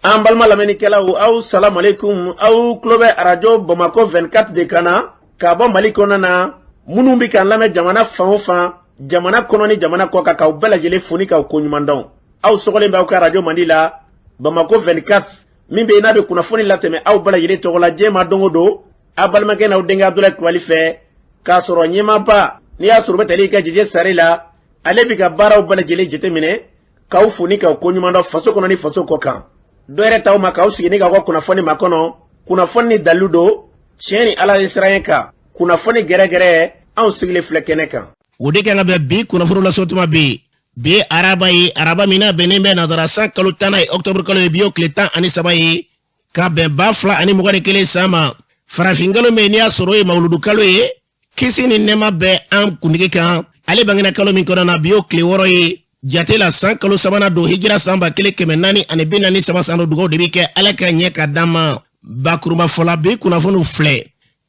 An balima lamɛnnikɛlaw, aw salamalekun. Aw tulo bɛ Arajo Bamakɔ 24 de kan na ka bɔ Mali kɔnɔna na. Minnu bɛ k'an lamɛn jamana fan o fan, jamana kɔnɔ ni jamana kɔ kan, k'aw bɛɛ lajɛlen fo ni k'aw koɲuman dɔn. Aw sɔgɔlen bɛ aw ka arajo mandi la, Bamakɔ 24, min bɛ yen n'a bɛ kunnafoni latɛmɛ aw bɛɛ lajɛlen tɔgɔ la diɲɛ ma don o don, aw balimakɛ n'aw denkɛ Abudulayi Kulubali fɛ, k'a sɔrɔ ɲɛmaaba n'i y'a sɔrɔ u bɛ tali kɛ Jeje Sare la, ale bɛ ka baaraw bɛɛ lajɛlen jateminɛ, k'aw fo ni k'aw koɲuman dɔn faso kɔnɔ ni faso kɔ kan. Dɔ yɛrɛ t'aw ma k'aw sigi ni k'aw ka kunnafoni makɔnɔ, kunnafoni ni dalilu don, tiɲɛ ni Ala ye siran kan, kunnafoni gɛrɛgɛrɛ, anw sigilen filɛ kɛnɛ kan. O de kan ka bɛn bi kunnafoni lase tuma bi. Bi ye araba ye, araba min n'a bɛnnen bɛ nazara san kalo 10nan ye, ɔkutɔburu kalo ye, bi y'o tile 13 ye, ka bɛn 2021 san ma. Farafin kalo min n'i y'a sɔrɔ o ye mawuludu kalo ye, kisi ni nɛɛma bɛ an kuntigi kan, ale bangena kalo min kɔnɔ na, bi y'o tile 6 ye jate la, san kalo sabanan don, hijira san 1443 san don. Dugaw de bɛ kɛ Ala ka ɲɛ ka d'an ma. Bakurunba fɔla, bi kunnafoniw filɛ.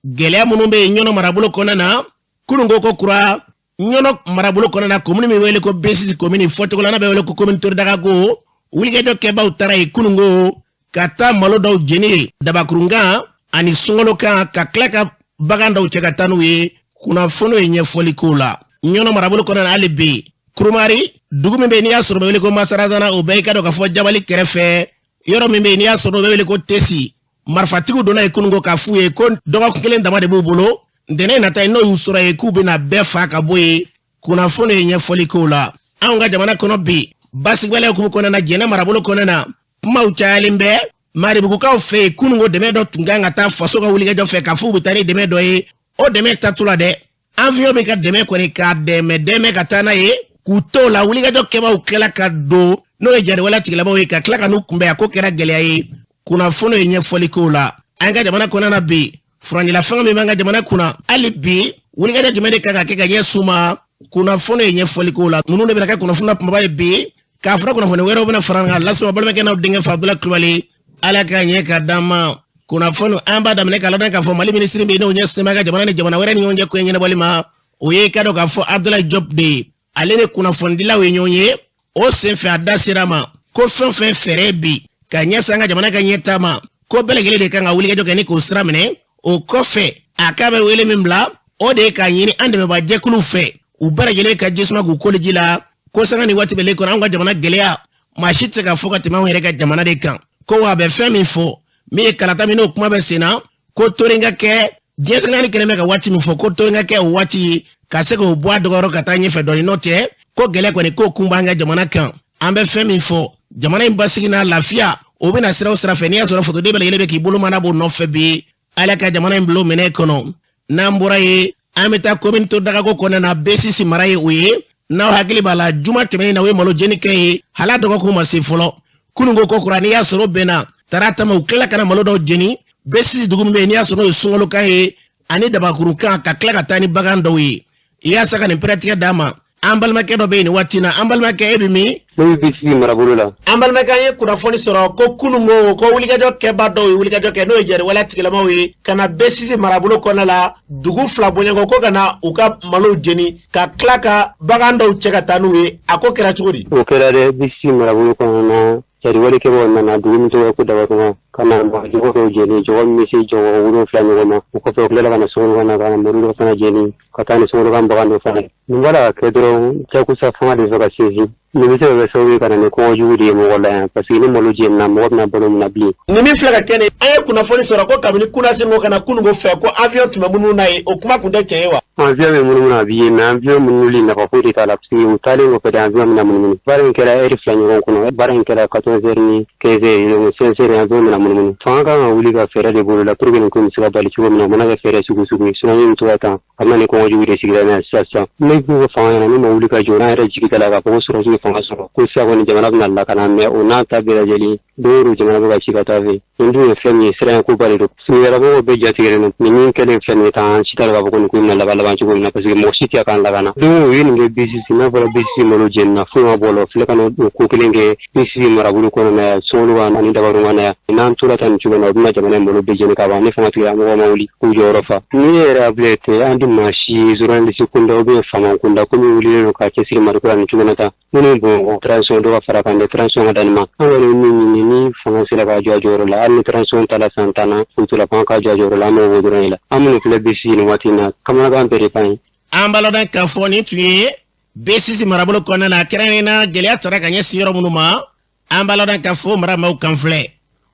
Gɛlɛya minnu bɛ yen Ɲɔnɔ marabolo kɔnɔna na, kununko ko kura, Ɲɔnɔ marabolo kɔnɔna na, komini min wele ko B6 komini, fɔcogo la n'a bɛ wele ko komini Toridagago, wulikajɔ kɛbaw taara yen kununko ka taa malo dɔw jeni yen, dabakurunkan ani sunkalokan, ka tila ka bagan dɔw cɛ ka taa n'u ye. Kunnafoniw ye ɲɛfɔli k'o la. Ɲɔnɔ marabolo kɔnɔna na hali bi, Kurumari dugu min bɛ yen n'i y'a sɔrɔ o bɛ wele ko Masarazana, o bɛɛ i ka dɔn k'a fɔ Jabali kɛrɛfɛ, yɔrɔ min bɛ yen n'i y'a sɔrɔ o bɛ wele ko Tesi, marifatigiw donna yen kununko k'a f'u ye ko dɔgɔkun kelen dama de b'u bolo, ntɛnɛn nata ye, n'o y'u sɔrɔ yen, k'u bɛna bɛɛ fa ka bɔ yen. Kunnafoni ye ɲɛfɔli k'o la. Anw ka jamana kɔnɔ bi, basigibaliya hukumu kɔnɔna na, Jɛnɛ marabolo kɔnɔna na, kumaw cayalen bɛ Maribugukaw fɛ yen kununko. Dɛmɛ dɔ tun kan ka taa faso ka wulikajɔ fɛ, k'a f'u bɛ taa ni dɛmɛ dɔ ye, o dɛmɛ taatɔ la dɛ, avion bɛ ka dɛmɛ kɔni k'a dɛmɛ dɛmɛ ka taa n'a ye. K'u t'o la, wulikajɔ kɛbaaw tilala ka don, n'o ye jariwale tigilamaw ye, ka tila ka n'u kunbɛn, a ko kɛra gɛlɛya ye. Kunnafoni ye ɲɛfɔli k'o la. An ka jamana kɔnɔna na bi, furancɛla fanga min b'an ka jamana kunna hali bi, wulikajɔ jumɛn de kan ka kɛ ka ɲɛsin u ma? Kunnafoni ye ɲɛfɔli k'o la. Ninnu de bɛna kɛ kunnafoni na kumaba ye bi, k'a fara kunnafoni wɛrɛw bɛna fara an kan. Lasuma balimakɛ n'aw denkɛ fɛ, Abudulayi Kulubali. Ala ka ɲɛ ka d'an ma. Kunnafoni an b'a daminɛ k'a ladɔn k'a fɔ Mali minisiri bɛ yen, n'o ɲɛsinnen bɛ ka jamana ni jamana wɛrɛ ni ɲɔgɔn cɛ ko ɲɛnabɔli ma, o ye ka dɔn k'a fɔ Abudulayi Jɔp de ye. Ale ni kunnafonidilaw ye ɲɔgɔn ye, o senfɛ a da sera ma ko fɛn o fɛn fɛɛrɛ bi ka ɲɛsin an ka jamana ka ɲɛtaa ma, ko bɛɛ lajɛlen de kan ka wulikajɔ kɛ ni k'o sira minɛ. O kɔfɛ, a k'a bɛ wele min bila, o de ye k'a ɲini an dɛmɛbaa jɛkuluw fɛ, u bɛɛ lajɛlen ka jisuma k'u koli ji la, ko sanga ni waati bɛɛ kɔnɔ, anw ka jamana gɛlɛya, maa si tɛ se ka fɔ ka tɛmɛ anw yɛrɛ ka jamana de kan. Ko wa a bɛ fɛn min fɔ, min ye kalata min n'o kuma bɛ sen na, ko torin ka kɛ diɲɛ sɛgɛnni kɛnɛ bɛ ka waati min fɔ, ko torin ka kɛ o waati ka se k'o bɔ a dɔgɔyɔrɔ ka taa ɲɛfɛ dɔɔni. N'o tɛ, ko gɛlɛ kɔni k'o kun b'an ka jamana kan. An bɛ fɛn min fɔ, jamana in basigi n'a lafiya, o bɛna sira o sira fɛ, n'i y'a sɔrɔ fasoden bɛɛ lajɛlen bɛ k'i bolo mana b'o nɔfɛ bi, Ala ka jamana in bila o minɛ kɔnɔ. N'an bɔra yen, an bɛ taa komini to dagako kɔnɔna na, B6 mara ye o ye. N'aw hakili b'a la, juma tɛmɛnen na, u ye malo jeni kɛ ye, hala dɔgɔkun ma se fɔlɔ. Kununko ko kura, n'i y'a sɔrɔ bɛnna tarata ma, u tilala ka na malo dɔw jeni B6 dugu min bɛ yen n'i y'a sɔrɔ n'o ye sunkalokan ye ani dabakurukan, ka tila ka taa ni bagan dɔw ye. Yaasa ka nin pɛrɛtigɛ d'a ma, an balimakɛ dɔ bɛ yen nin waati na. An balimakɛ, e bɛ min? Ne bɛ B6 marabolo la. An balimakɛ, an ye kunnafoni sɔrɔ ko kununko ko wulikajɔ kɛba dɔw ye wulikajɔ kɛ, n'o ye jariwale tigilamaw ye, ka na B6 marabolo kɔnɔna la, dugu fila bɔɲɔgɔn ko ka na u ka malow jeni, ka tila ka bagan dɔw cɛ ka taa n'u ye. A ko kɛra cogo di? O kɛra dɛ, B6 marabolo kɔnɔna na, jariwale kɛbaaw nana dugu min tɔgɔ ye ko Dabakuma, ka na jɔgɔ dɔw jeni, jɔgɔ min bɛ se jɔgɔ 7 ɲɔgɔn ma. O kɔfɛ, u tilala ka na Sɔgɔnɔgɔ na, ka na malo dɔ fana jeni, ka taa ni Sɔgɔnɔgɔ bagan dɔ fana. Nin b'a la ka kɛ dɔrɔn, jagosa fanga de fɛ ka sinsin. Nin bɛ se ka kɛ sababu ye ka na ni kɔngɔ jugu de ye mɔgɔ la yan, parce que ni malo jenina, mɔgɔ bɛna balo min na bilen? Nin min filɛ ka kɛ nin, an ye kunnafoni sɔrɔ ko kabini kunasini ka na kununko fɛ, ko avion tun bɛ munumunu n'a ye. O kuma tun tɛ tiɲɛ ye wa? Avion bɛ munumunu, a b'i ye, mais avion munumuni nafa foyi de t'a la, parce que u taalen kɔfɛ de, avion bɛna munumunu. Baara in kɛra heure 2 ɲɔgɔn kɔnɔ. Baara in kɛra 14 heures ni 15 heures, donc 5 heures, avion bɛna munumunu. Fanga kan ka wuli ka fɛɛrɛ de bolo la pour que nin ko in bɛ se ka bali cogo min na. O mana kɛ fɛɛrɛ sugu sugu ye, sinon ni nin tora tan, a bɛna ni kɔngɔ jugu de sigida na sisan sisan. Ne ko fanga ɲɛna, n'u ma wuli ka jɔ, n'an yɛrɛ jigi da la k'a fɔ ko sɔrɔdasiw ye fanga sɔrɔ, ko sisan kɔni jamana bɛna lakana, mais o n'a ta bɛɛ lajɛlen, don o don jamana bɛ ka ci ka taa fɛ. Nin dun ye fɛn min ye, siran koba de don. Sigidalamɔgɔw bɛɛ jatigɛlen don. Nin min kɛlen filɛ nin ye tan, an si t'a dɔn k'a fɔ ko nin ko in bɛna laban laban cogo min na, parce que mɔgɔ si tɛ k'an lakana. Don o ye nin kɛ B6, n'a fɔra B6 malo jenina, foyi ma bɔ a la. O filɛ ka na o ko kelen kɛ B6 marabolo kɔnɔna yan, Sɔngɔluga ani Dabarungana yan. N'an tora tan nin cogo in na, o bɛna jamana in malo bɛɛ jeni ka ban ni fanga tigilamɔgɔw ma wuli k'u jɔyɔrɔ fa. Ni e yɛrɛ Abulayi tɛ, an tɛ maa si ye journaliste kunda ou bien faama kunda ko min wulilen don k'a cɛsiri Maliko la nin cogo in na tan. Minnu Bamakɔ transition dɔ ka fara kan dɛ, transition ka dan nin ma. An kɔni min ɲini, ni fanga sera k'a jɔ a jɔyɔrɔ la, hali ni transition taara san 10 na, u tora fanga k'a jɔ a jɔyɔrɔ la, an mago b'o dɔrɔn de la. An minnu filɛ B6 nin waati in na, kamanagan bɛɛ de b'an ye. An b'a ladɔn k'a fɔ nin tun ye B6 marabolo kɔnɔna na, kɛrɛnkɛrɛnnenya na gɛlɛya taara ka ɲɛsin yɔrɔ minnu ma. An b'a ladɔn k'a fɔ mara maaw kan filɛ,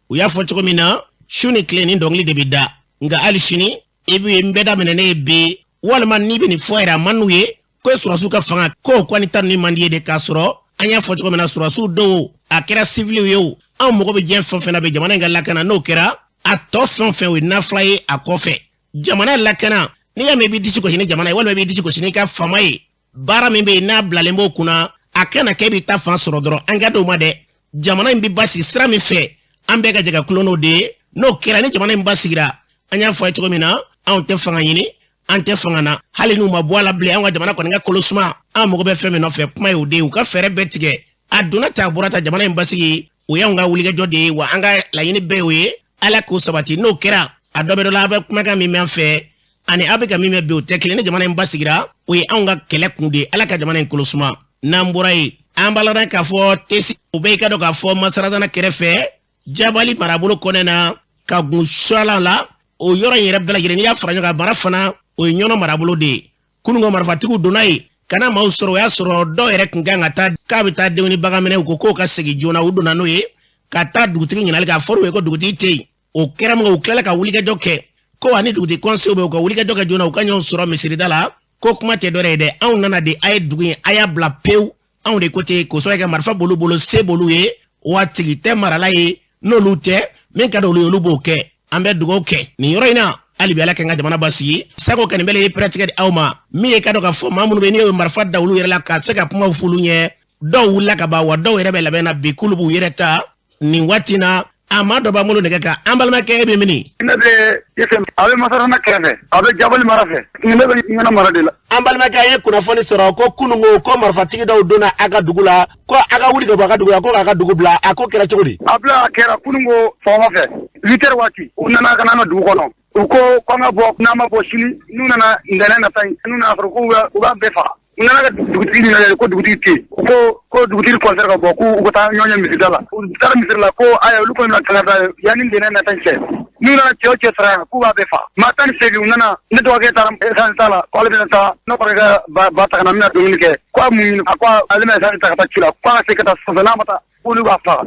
u y'a fɔ cogo min na, su ni tile nin dɔnkili de bɛ da. Nka hali sini i bɛ n bɛɛ daminɛ ne ye bi, walima n'i bɛ nin fɔ yɛrɛ, a man n'u ye ko ye sɔrɔdasiw ka fanga ko ko ni ta ninnu man di ye de, k'a sɔrɔ an y'a fɔ cogo min na, sɔrɔdasiw dɔw a kɛra siviliw ye o, anw mago bɛ diɲɛ fɛn o fɛn na bi, jamana in ka lakana. N'o kɛra, a tɔ fɛn o fɛn o ye nafila ye a kɔfɛ. Jamana lakana, n'i y'a mɛn i b'i disi gosi ni jamana ye, walima i b'i disi gosi n'i ka faama ye, baara min bɛ yen n'a bilalen b'o kunna, a kana kɛ i b'i ta fan sɔrɔ dɔrɔn. An ka d'o ma dɛ. Jamana in bɛ basigi sira min fɛ, an bɛɛ ka jɛ ka tulon n'o de ye. N'o kɛra, ni jamana in basigira, an y'a fɔ a ye cogo min na, anw tɛ fanga ɲini, an tɛ fanga na, hali n'u ma bɔ a la bilen, an ka jamana kɔni ka kolo suma. An mago bɛ fɛn min nɔfɛ, kuma ye o de ye. U ka fɛɛrɛ bɛɛ tigɛ, a donna ta, a bɔra ta, jamana in basigi, o y'anw ka wulikajɔ de ye, wa an ka laɲini bɛɛ y'o ye. Ala k'o sabati. N'o kɛra, a dɔ bɛ dɔ la, a bɛ kumakan min mɛn an fɛ ani aw bɛ ka min mɛn bi, o tɛ kelen. Ni jamana in basigira, o ye anw ka kɛlɛ kun de ye. Ala ka jamana in kolo suma. N'an bɔra yen, an b'a ladɔn k'a fɔ tesi o bɛ i ka dɔn k'a fɔ Masarazana kɛrɛfɛ, Jabali marabolo kɔnɛ na, ka gun Suala la, o yɔrɔ in yɛrɛ bɛɛ lajɛlen, n'i y'a fara ɲɔgɔn kan, mara fana o ye Ɲɔnɔ marabolo de ye. Kununko marifatigiw donna yen ka na maaw sɔrɔ. O y'a sɔrɔ dɔw yɛrɛ tun kan ka taa k'a bɛ taa denw ni bagan minɛ, u ko k'o ka segin joona. U donna n'o ye ka taa dugutigi ɲininkali kɛ, a fɔra u ye ko dugutigi tɛ yen. O kɛra min kɛ, u tilala ka wulikajɔ kɛ ko ani dugutigi kɔnsew bɛ, u ka wulikajɔ kɛ joona, u ka ɲɔgɔn sɔrɔ misirida la, ko kuma tɛ dɔwɛrɛ ye dɛ, anw nana de, a ye dugu in a y'a bila pewu. Anw de ko ten, k'o sababu kɛ marifa b'olu bolo, se b'olu ye, wa tigi tɛ marala ye n'olu tɛ. Min ka di olu ye, olu b'o kɛ. An bɛ dugawu kɛ nin yɔrɔ in na hali bi, Ala k'an ka jamana basigi. Sanko ka nin bɛɛ lajɛlen pɛrɛtigɛ di aw ma, min ye ka dɔn k'a fɔ maa minnu bɛ n'i ye marifa da olu yɛrɛ la ka se ka kumaw f'olu ɲɛ. Dɔw wulila ka ban, wa dɔw yɛrɛ bɛ labɛn na bi k'olu b'u yɛrɛ ta nin waati na. A maa dɔ b'an bolo nɛgɛ kan. An balimakɛ, e bɛ min? Ne bɛ FM, a bɛ Masarana kɛrɛfɛ, a bɛ Jabali mara fɛ. Ne bɛ Ɲɔnɔ mara de la. An balimakɛ, an ye kunnafoni sɔrɔ ko kununko ko marifatigi dɔw donna a ka dugu la, ko a ka wuli ka bɔ a ka dugu la, ko k'a ka dugu bila. A ko kɛra cogo di? A bila a kɛra kununko sɔgɔma fɛ, 8 heures waati, u nana ka na an ka dugu kɔnɔ. U ko k'an ka bɔ, n'an ma bɔ sini, n'u nana ntɛnɛn nata in, n'u nana sɔrɔ k'u b'a bɛɛ faga. U nana ka dugutigi ɲininka ko dugutigi tɛ yen. U ko ko dugutigi kɔnsɛri ka bɔ, k'u ka taa ɲɔgɔn ye misirida la. U taara misiri la ko ayi, olu kɔni bɛna kɛlɛ da yanni ntɛnɛn nata in cɛ. N'u nana cɛ o cɛ sara yan, k'u b'a bɛɛ faga. Maa 18 u nana, ne dɔgɔkɛ taara esansi ta la, ko ale bɛna taa, ne kɔrɔkɛ ka ba ta ka na, n bɛna dumuni kɛ. Ko a mun ɲini, a ko ale bɛna esansi ta ka taa ci la, ko a ka se ka taa sɔsɔ, n'a ma taa k'olu b'a faga.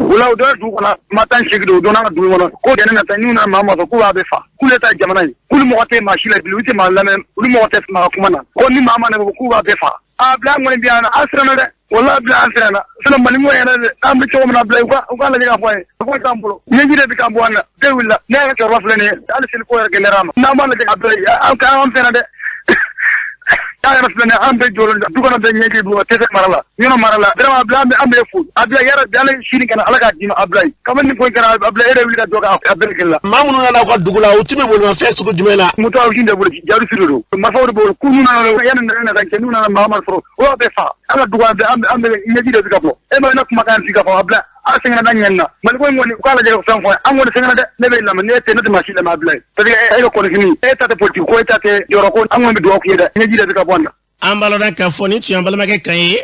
O la u donna dugu kɔnɔ, maa 18 don, u donna an ka dugu kɔnɔ ko ntɛnɛn nata, n'u nana maa ma sɔrɔ, k'u b'a bɛɛ faga. K'olu ta jamana ye, k'olu mɔgɔ tɛ maa si la bilen, olu tɛ maa lamɛn, olu mɔgɔ tɛ maa ka kuma na, ko ni maa ma na k'u b'a bɛɛ faga. A bila an kɔni bi yan, an siranna dɛ, walahi bila an siranna. Sinon Mali ko yɛrɛ de, an bɛ cogo min na bila, u k'a lajɛ k'a fɔ an ye, foyi t'an bolo, ɲɛji de bɛ ka bɔ an na, bɛɛ wulila. Ne yɛrɛ cɛkɔrɔba filɛ nin ye, hali seli ko yɛrɛ gɛlɛyara a ma. N'an b'a lajɛ k'a bila an fɛnna dɛ. An yɛrɛ filɛ nin ye, an bɛɛ jɔlen du kɔnɔ, bɛɛ ɲɛji bɔ tɛ mara la, Ɲɔnɔ mara la. Vraiment Abila, an bɛ fo Abila yɛrɛ bi, Ala sini kana Ala k'a d'i ma Abila ye. Kabini nin ko in kɛra Abila, e yɛrɛ wuli ka dɔ kɛ a bɛɛ la. Maa minnu nana aw ka dugu la, u tun bɛ bolimafɛn sugu jumɛn na? Moto aw de bolo, jarisi de don, marifaw de bolo. K'u nana yanni nana ka cɛ, n'u nana maa ma sɔrɔ, o b'a bɛɛ faga. An ka dugu an bɛ ɲɛji de bɛ ka bɔ. E ma ne kumakan sigi ka fɔ Abila, an sɛgɛnna da ɲɛni na. Mali ko in kɔni, u k'a lajɛ ka fɛn fɔ an kɔni sɛgɛnna dɛ. Ne bɛ lamɛn, ne tɛ ne tɛ maa si lamɛn Abila ye, parce que e ka kɔlɔsili, e ta tɛ politique ko, e ta tɛ jɔyɔrɔ ko, an kɔni bɛ dugawu k'i ye dɛ, ɲɛji de bɛ ka bɔ an na. An b'a lɔn k'a fɔ nin tun y'an balimakɛ kan ye.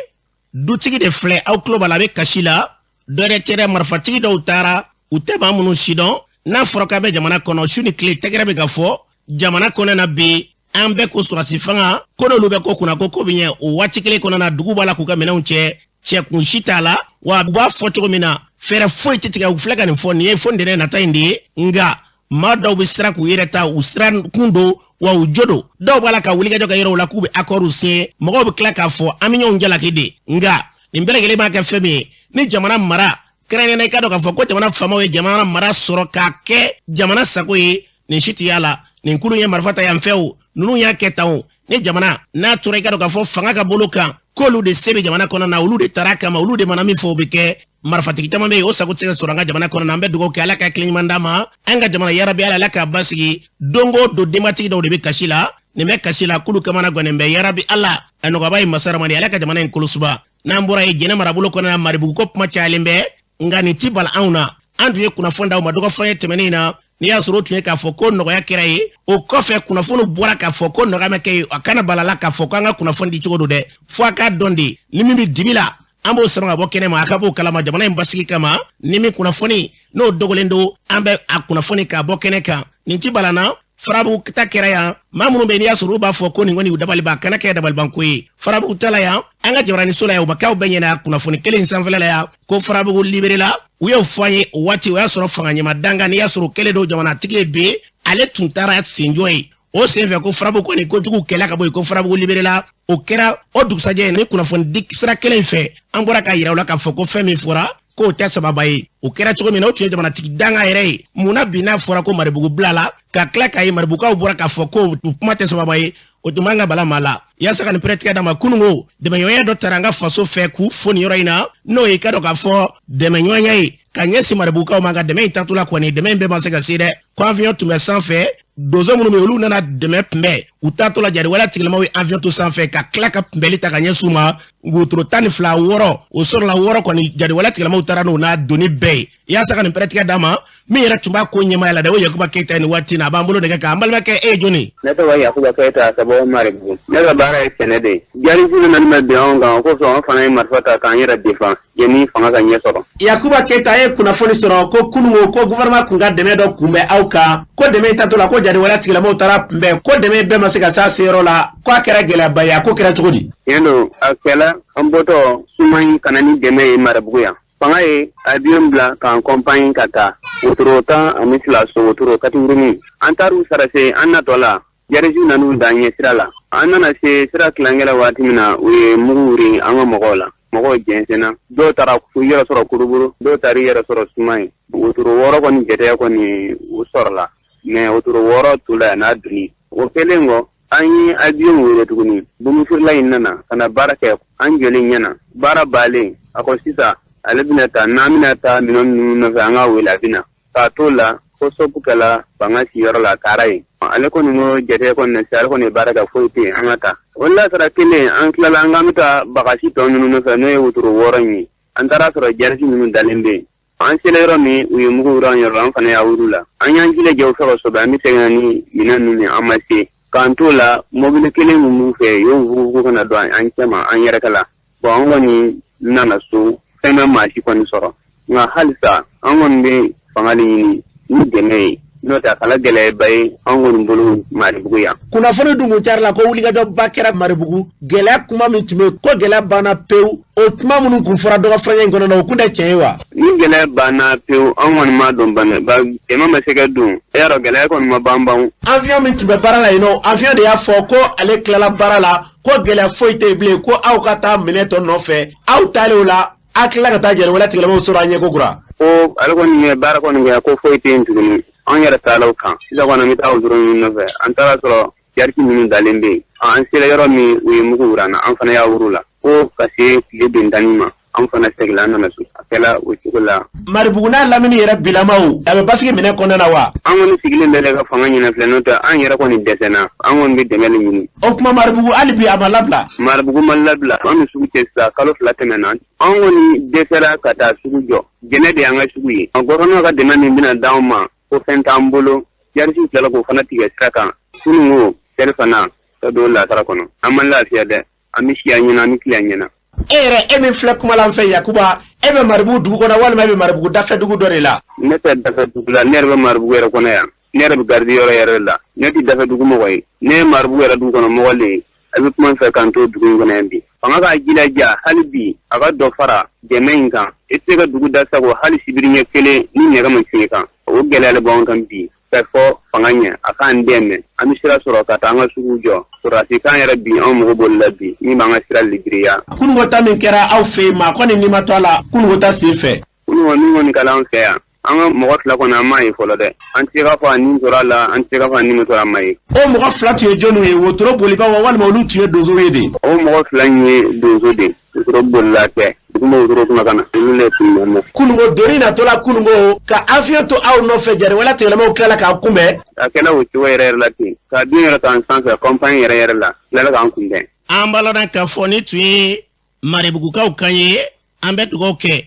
Dutigi de filɛ, aw tulo b'a la, a bɛ kasi la. Dɔ yɛrɛ tɛ dɛ, marifatigi dɔw taara, u tɛ maa minnu si dɔn. N'a fɔra k'a bɛ jamana kɔnɔ, su ni tile tɛgɛrɛ bɛ ka fɔ jamana kɔnɔ na bi, an bɛɛ ko sɔrɔsi fanga ko n'olu bɛ ko kunna ko ko bɛ ɲɛ. O waati kelen kɔnɔna na, dugu b'a la k'u ka minɛnw cɛ, cɛkun si t'a la, wa u b'a fɔ cogo min na, fɛɛrɛ foyi tɛ tigɛ. U filɛ ka nin fɔ nin ye fo ntɛnɛn nata in de ye. Nka maa dɔw bɛ siran k'u yɛrɛ ta, u siran kun don, wa u jo don. Dɔw b'a la ka wulikajɔ kɛ yɔrɔw la k'u bɛ akɔriw siɲɛ, mɔgɔw bɛ tila k'a fɔ an bɛ ɲɔgɔn jalaki de. Nka nin bɛɛ lajɛlen b'a kɛ fɛn min ye, ni jamana mara kɛrɛnkɛrɛnnenya, i k'a dɔn k'a fɔ ko jamana faamaw ye jamana mara sɔrɔ k'a kɛ jamana sago ye, nin si tɛ y'a la. Nin kulu ye marifa ta yan fɛ o, ninnu y'a kɛ tan o. Ni jamana n'a tora i k'a dɔn k'a fɔ fanga ka bolo kan, k'olu de se bɛ jamana kɔnɔ na, olu de taara kama, olu de mana min fɔ o bɛ kɛ. Marifatigi caman bɛ yen, o sago tɛ se ka sɔrɔ an ka jamana kɔnɔ na. An bɛ dugawu kɛ, Ala ka hakili ɲuman d'an ma. An ka jamana, yarabi Ala, Ala k'a basigi. Don o don, denbatigi dɔw de bɛ kasi la, nin bɛ kasi la, k'olu kamana gannen bɛ. Yarabi Ala, a nɔgɔba ye masaramani, Ala ka jamana in kolosuba. N'an bɔra yen, Jɛnɛ marabolo kɔnɔ, Maribugu ko kuma cayalen bɛ, nka nin ti bala anw na. An tun ye kunnafoni d'aw ma dɔgɔfɔrɔɲɛ tɛmɛnen in na, n'i y'a sɔrɔ o tun ye k'a fɔ ko nɔgɔya kɛra ye. O kɔfɛ, kunnafoni bɔra k'a fɔ ko nɔgɔya ma kɛ ye. A kana bala la k'a fɔ ko an ka kunnafoni di cogo don dɛ, fo a k'a dɔn de ni min bɛ dibi la, an b'o sama ka bɔ kɛnɛ ma, a ka b'o kalama jamana in basigi kama. Ni min kunnafoni n'o dogolen don, an bɛ a kunnafoni k'a bɔ kɛnɛ kan. Nin ti bala na. Farabugu ta kɛra yan, maa minnu bɛ n'i y'a sɔrɔ olu b'a fɔ ko nin kɔni u dabaliban, kana kɛ dabalibanko ye. Farabugu ta la yan, an ka jabaraniso la yan, u ma k'aw bɛɛ ɲɛna kunnafoni kelen in sanfɛla la yan ko Farabugu libéré la. U y'o fɔ an ye o waati, o y'a sɔrɔ fanga ɲɛma dankan, n'i y'a sɔrɔ o kɛlen don jamanatigi ye bi, ale tun taara senjɔ ye o senfɛ ko Farabugu kɔni kojugu kɛlɛ ka bɔ yen, ko Farabugu libéré la. O kɛra o dugusajɛ ni kunnafoni di sira kelen in fɛ, an bɔra k'a yira u la k'a fɔ ko fɛn min fɔra k'o tɛ sababa ye. O kɛra cogo min na, o tun ye jamanatigi danga yɛrɛ ye. Mun na bi n'a fɔra ko Maribugu bila la, ka tila k'a ye Maribugukaw bɔra k'a fɔ ko o kuma tɛ sababa ye? O tun man ka bala maa la. Yaasa ka nin pɛrɛtigɛ d'a ma, kununko dɛmɛɲɔgɔnya dɔ tara an ka faso fɛ k'u fo nin yɔrɔ in na, n'o ye i ka dɔn k'a fɔ dɛmɛɲɔgɔnya ye ka ɲɛsin Maribugukaw ma. Ka dɛmɛ in taatɔla kɔni, dɛmɛ in bɛɛ ma se ka se dɛ, ko avion tun bɛ sanfɛ, donso minnu bɛ olu nana dɛmɛ kunbɛn. U taatɔ la, jariwale tigilamaw ye avion to sanfɛ ka tila ka kunbɛli ta ka ɲɛsin u ma. Wotoro 12, 6 o sɔrɔla, 6 kɔni jariwale tigilamaw taara n'o n'a doni bɛɛ ye. Yaasa ka nin pɛrɛtigɛ d'a ma, min yɛrɛ tun b'a ko ɲɛmaaya la dɛ, o Yakuba Keyita ye. Nin waati na, a b'an bolo nɛgɛ kan. An balimakɛ, e ye jɔni? Ne tɔgɔ Yakuba Keyita ka bɔ Maribugu. Ne ka baara ye sɛnɛ de ye. Jarisiw nana ma bin anw kan, o kosɔn an fana ye marifa ta k'an yɛrɛ defan yanni fanga ka ɲɛ sɔrɔ. Yakuba Keyita ye kunnafoni sɔrɔ ko kununko ko gouvernement kun ka dɛmɛ dɔ kun bɛ aw kan, ko dɛmɛ tatɔ la, ko jariwale tigilamaw taara kunbɛn, ko dɛmɛ bɛɛ ma se ka s'a seyɔrɔ la, ko a kɛra gɛlɛyaba ye. A ko kɛra cogo di? Tiɲɛ don, a kɛla an bɔtɔ Sumayi ka na ni dɛmɛ ye Maribugu yan. Fanga ye avion bila k'an accompagner ka taa wotoro 12, so wotoro katiwuruni. An taar'u sara se, an natɔ la, jarisiw nan'u dan ɲɛ sira la. An nana se sira tilankɛ la waati min na, u ye mugu wuri an ka mɔgɔw la. Mɔgɔw jɛnsɛnna, dɔw taara u yɛrɛ sɔrɔ Kulukoro, dɔw taara i yɛrɛ sɔrɔ Sumayi. Wotoro 6 kɔni jɛtɛya kɔni o sɔrɔla, mais wotoro 6 tola yan n'a doni. O kɛlen kɔ, an ye avion wele tuguni. Bomufirila in nana ka na baara kɛ an jɔlen ɲɛna. Baara balen, a ko sisan ale bɛna taa, n'an bɛna taa minɛn ninnu nɔfɛ, an k'a wele, a bɛna. K'a t'o la ko stop kɛla fanga siyɔrɔ la, a taara yen. Ale kɔni ko jate kɔni na, ale kɔni ye baara kɛ, foyi tɛ yen, an ka taa. O lasara kelen, an tilala, an k'an bɛ taa bagasi tɔ ninnu nɔfɛ, n'o ye wotoro 6 in ye. An taara sɔrɔ jarisi ninnu dalen bɛ yen. An selen yɔrɔ min, u ye mugu wuri an yɔrɔ, an fana y'a wuri la. An y'an jilaja u fɛ ka sɔbɛ, an bɛ segin ni minɛn ninnu ye, an ma se. K'an t'o la, mobili kelen min b'u fɛ, u y'o fugufugu ka na don an cɛma, an yɛrɛkɛ la. Bon, an kɔni nana so, fɛn ma maa si kɔni sɔrɔ. Nka halisa an kɔni bɛ fanga de ɲini ni dɛmɛ ye, n'o tɛ a kɛla gɛlɛyaba ye an kɔni bolo Maribugu yan. Kunnafoni dun kun carila ko wulikajɔba kɛra Maribugu. Gɛlɛya kuma min tun bɛ yen ko gɛlɛya banna pewu, o kuma minnu kun fɔra dɔgɔfɔrɔɲɛ in kɔnɔ na, o kun tɛ tiɲɛ ye wa? Ni gɛlɛya banna pewu, an kɔni m'a dɔn bana ba dɛmɛ ma se ka don. E y'a dɔn, gɛlɛya kɔni ma ban ban. Avion min tun bɛ baara la yen nɔ, avion de y'a fɔ ko ale tilala baara la, ko gɛlɛya foyi tɛ yen bilen, ko aw ka taa minɛ tɔ nɔfɛ. Aw taalen o la, a tilala ka taa jɛnɛwala tigilamaw sɔrɔ a ɲɛ ko kura. Ko ale kɔni ye baara kɔni kɛ, ko foyi tɛ yen tuguni. An yɛrɛ taala o kan sisan kɔni, an bɛ taa wotoro ninnu nɔfɛ. An taara sɔrɔ jarisi ninnu dalen bɛ yen. An sera yɔrɔ min, u ye mugu wuri an na, an fana y'a wuri la, ko ka se tile bintanni ma, an fana seginna, an nana so. A kɛla o cogo la. Maribugu n'a lamini yɛrɛ bilamaw, a bɛ basigi minɛ kɔnɔna na wa? An kɔni sigilen bɛ ka fanga ɲɛna filɛ, n'o tɛ an yɛrɛ kɔni dɛsɛna, an kɔni bɛ dɛmɛ de ɲini. O tuma Maribugu hali bi a ma labila? Maribugu ma labila. An bɛ sugu cɛ sisan, kalo 2 tɛmɛna, an kɔni dɛsɛra ka taa sugu jɔ. Jɛnɛ de y'an ka sugu ye. Gɔfɛrɛnaman ka dɛmɛ min bɛna d'anw ma, ko fɛn t'an bolo. Jarisiw tilala k'o fana tigɛ sira kan. Kunun ko selifana ka don lasara kɔnɔ, an ma lafiya dɛ. An bɛ si an ɲɛna, an bɛ tile an ɲɛna. E yɛrɛ, e min filɛ kuma la an fɛ, Yakuba, e bɛ Maribugu dugu kɔnɔ walima e bɛ Maribugu dafɛ dugu dɔ de la? Ne tɛ dafɛ dugu la, ne yɛrɛ bɛ Maribugu yɛrɛ kɔnɔ yan. Ne yɛrɛ bɛ garidi yɔrɔ yɛrɛ la. Ne tɛ dafɛ dugu mɔgɔ ye, ne ye Maribugu yɛrɛ dugu kɔnɔ mɔgɔ le ye. A bɛ kuma fɛ k'an to dugu in kɔnɔ yan bi. Fanga k'a jilaja hali bi, a ka dɔ fara dɛmɛ in kan. I tɛ se ka dugu da sago hali sibiri ɲɛ kelen ni nɛgɛ ma cun i kan. O gɛlɛya le b'anw kan bi. Ka fɔ fanga ɲɛ a k'an dɛmɛ, an bɛ sira sɔrɔ ka taa an ka sugu jɔ. Sɔrɔdasi kan yɛrɛ bi, anw mago b'olu la bi, min b'an ka sira libiriya. Kununko ta min kɛra aw fɛ yen, maa kɔni ni ma to a la kununko ta sen fɛ? Kununko min kɔni kɛla an fɛ yan, An ka mɔgɔ fila kɔni an m'a ye fɔlɔ dɛ. An tɛ se k'a fɔ a ni tora a la, an tɛ se k'a fɔ a ni ma tora a ma ye. O mɔgɔ fila tun ye jɔnniw ye? Wotoro bolibaa wa, walima olu tun ye donsow ye de? O mɔgɔ fila in ye donso de. Wotoro bolila tɛ. U tun bɛ wotoro kunna ka na. Olu le tun bɛ na. Kunungo doni natɔla kunungo ka avion to aw nɔfɛ, jatigɛwale tigilamaw tilala k'aw kunbɛn. A kɛla o cogo yɛrɛ yɛrɛ la ten. Ka den yɛrɛ t'an sanfɛ campagne yɛrɛ yɛrɛ la, tilala k'an kunbɛn. An b'a lɔn k'a fɔ nin tun ye Marebugukaw kan ye. An bɛ dugawu kɛ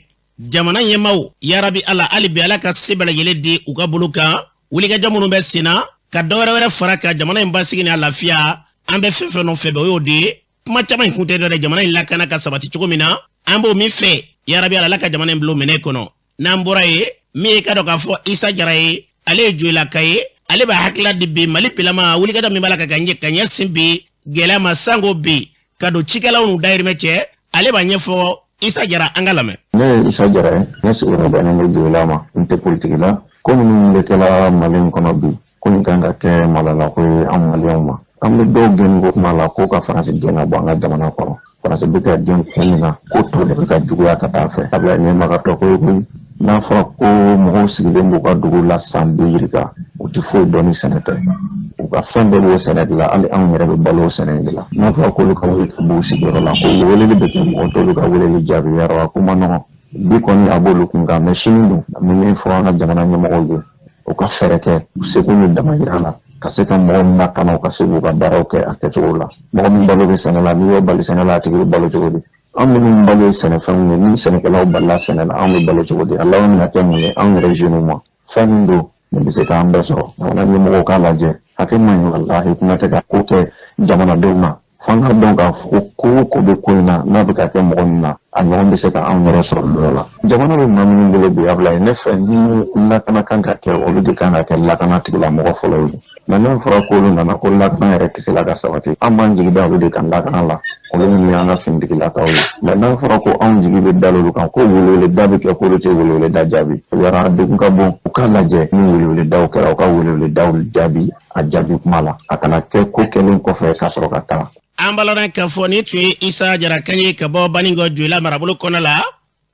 jamana ɲɛmaaw, yarabi Ala, hali bi Ala ka se bɛɛ lajɛlen di u ka bolo kan. Wulikajɔ minnu bɛ sen na ka dɔ wɛrɛ wɛrɛ fara ka jamana in basigi n'a lafiya, an bɛ fɛn fɛn nɔfɛ bɛ, o y'o de ye. Kuma caman in kun tɛ dɔ dɛ, jamana in lakana ka sabati cogo min na, an b'o min fɛ, yarabi Ala, Ala ka jamana in bila o minɛ kɔnɔ. N'an bɔra ye, min ye ka dɔn k'a fɔ Isa Jara ye, ale ye Joyilaka ye, ale b'a hakilila di bi Mali bilama wulikajɔ min b'a la ka ka ɲɛsin bi gɛlɛya ma, sanko bi ka don cikɛlaw n'u dayirimɛ cɛ, ale b'a ɲɛfɔ. Isa Jara, an ka lamɛn. Ne ye Isa Jara ye, ne sigiyɔrɔ bɛnnen bɛ Joyila ma. N tɛ politiki la. Ko minnu bɛ kɛla Mali in kɔnɔ bi, ko nin kan ka kɛ malolako ye an Maliyɛnw ma. An bɛ dɔw gɛnni ko kuma la ko ka Faransi gɛn ka bɔ an ka jamana kɔnɔ. Faransi bɛ ka gɛn kun min na, ko tɔ de bɛ ka juguya ka taa fɛ. Kabila ɲɛmagatɔ ko ye koyi. N'a fɔra ko mɔgɔw sigilen b'u ka dugu la san bi yirika, u tɛ foyi dɔn ni sɛnɛ tɛ. U ka fɛn bɛɛ b'o sɛnɛ de la, hali anw yɛrɛ bɛ balo o sɛnɛ de la. N'a fɔra k'olu ka wuli ka b'u sigiyɔrɔ la, ko weleli bɛ kɛ, mɔgɔ t'olu ka weleli jaabi, yarɔ a ko man nɔgɔn. Bi kɔni a b'olu kun kan, mɛ sini dun, an bɛ min fɔ an ka jamana ɲɛmɔgɔw ye, u ka fɛɛrɛ kɛ u seko ni damayira la ka se ka mɔgɔw lakana, u ka se k'u ka baaraw kɛ a kɛcogo la. Mɔgɔ min balo bɛ sɛnɛ la, n'i y'o bali sɛnɛ la, a tigi bɛ balo cogo di? An minnu balo ye sɛnɛfɛnw ye, ni sɛnɛkɛlaw balila sɛnɛ la, anw bɛ balo cogo di? A laban bɛna kɛ mun ye anw yɛrɛ jeunes ma? Fɛn min don, nin bɛ se k'an bɛɛ sɔrɔ. Jamana ɲɛmɔgɔw k'a lajɛ, hakɛ man ɲi walahi, kuma tɛ ka ko kɛ jamanadenw na. F'an k'a dɔn k'a fɔ ko o ko bɛ ko in na, n'a bɛ ka kɛ mɔgɔ min na, a ɲɔgɔn bɛ se ka anw yɛrɛ sɔrɔ don dɔ la. Jamana bɛ maa minnu bolo bi, Abulayi, ne fɛ ni lakana kan ka kɛ, olu de kan ka kɛ lakana tigilamɔgɔ fɔlɔ ye. Mɛ n'a fɔra k'olu nana ko lakana yɛrɛ tɛ se la ka sabati, an b'an jigi da olu de kan lakana la, olu minnu y'an ka finitigilakaw ye. Mɛ n'a fɔra ko anw jigi bɛ da olu kan, ko weleweleda bɛ kɛ, k'olu tɛ weleweleda jaabi, yɔrɔ a degun ka bon. U k'a lajɛ, ni weleweledaw kɛra, u ka weleweledaw jaabi a jaabi kuma la, a kana kɛ ko kɛlen kɔfɛ ka sɔrɔ ka taa. An b'a lɔn k'a fɔ nin tun ye Isa Jara kan ye ka bɔ Banikɔ Joyila marabolo kɔnɔ la.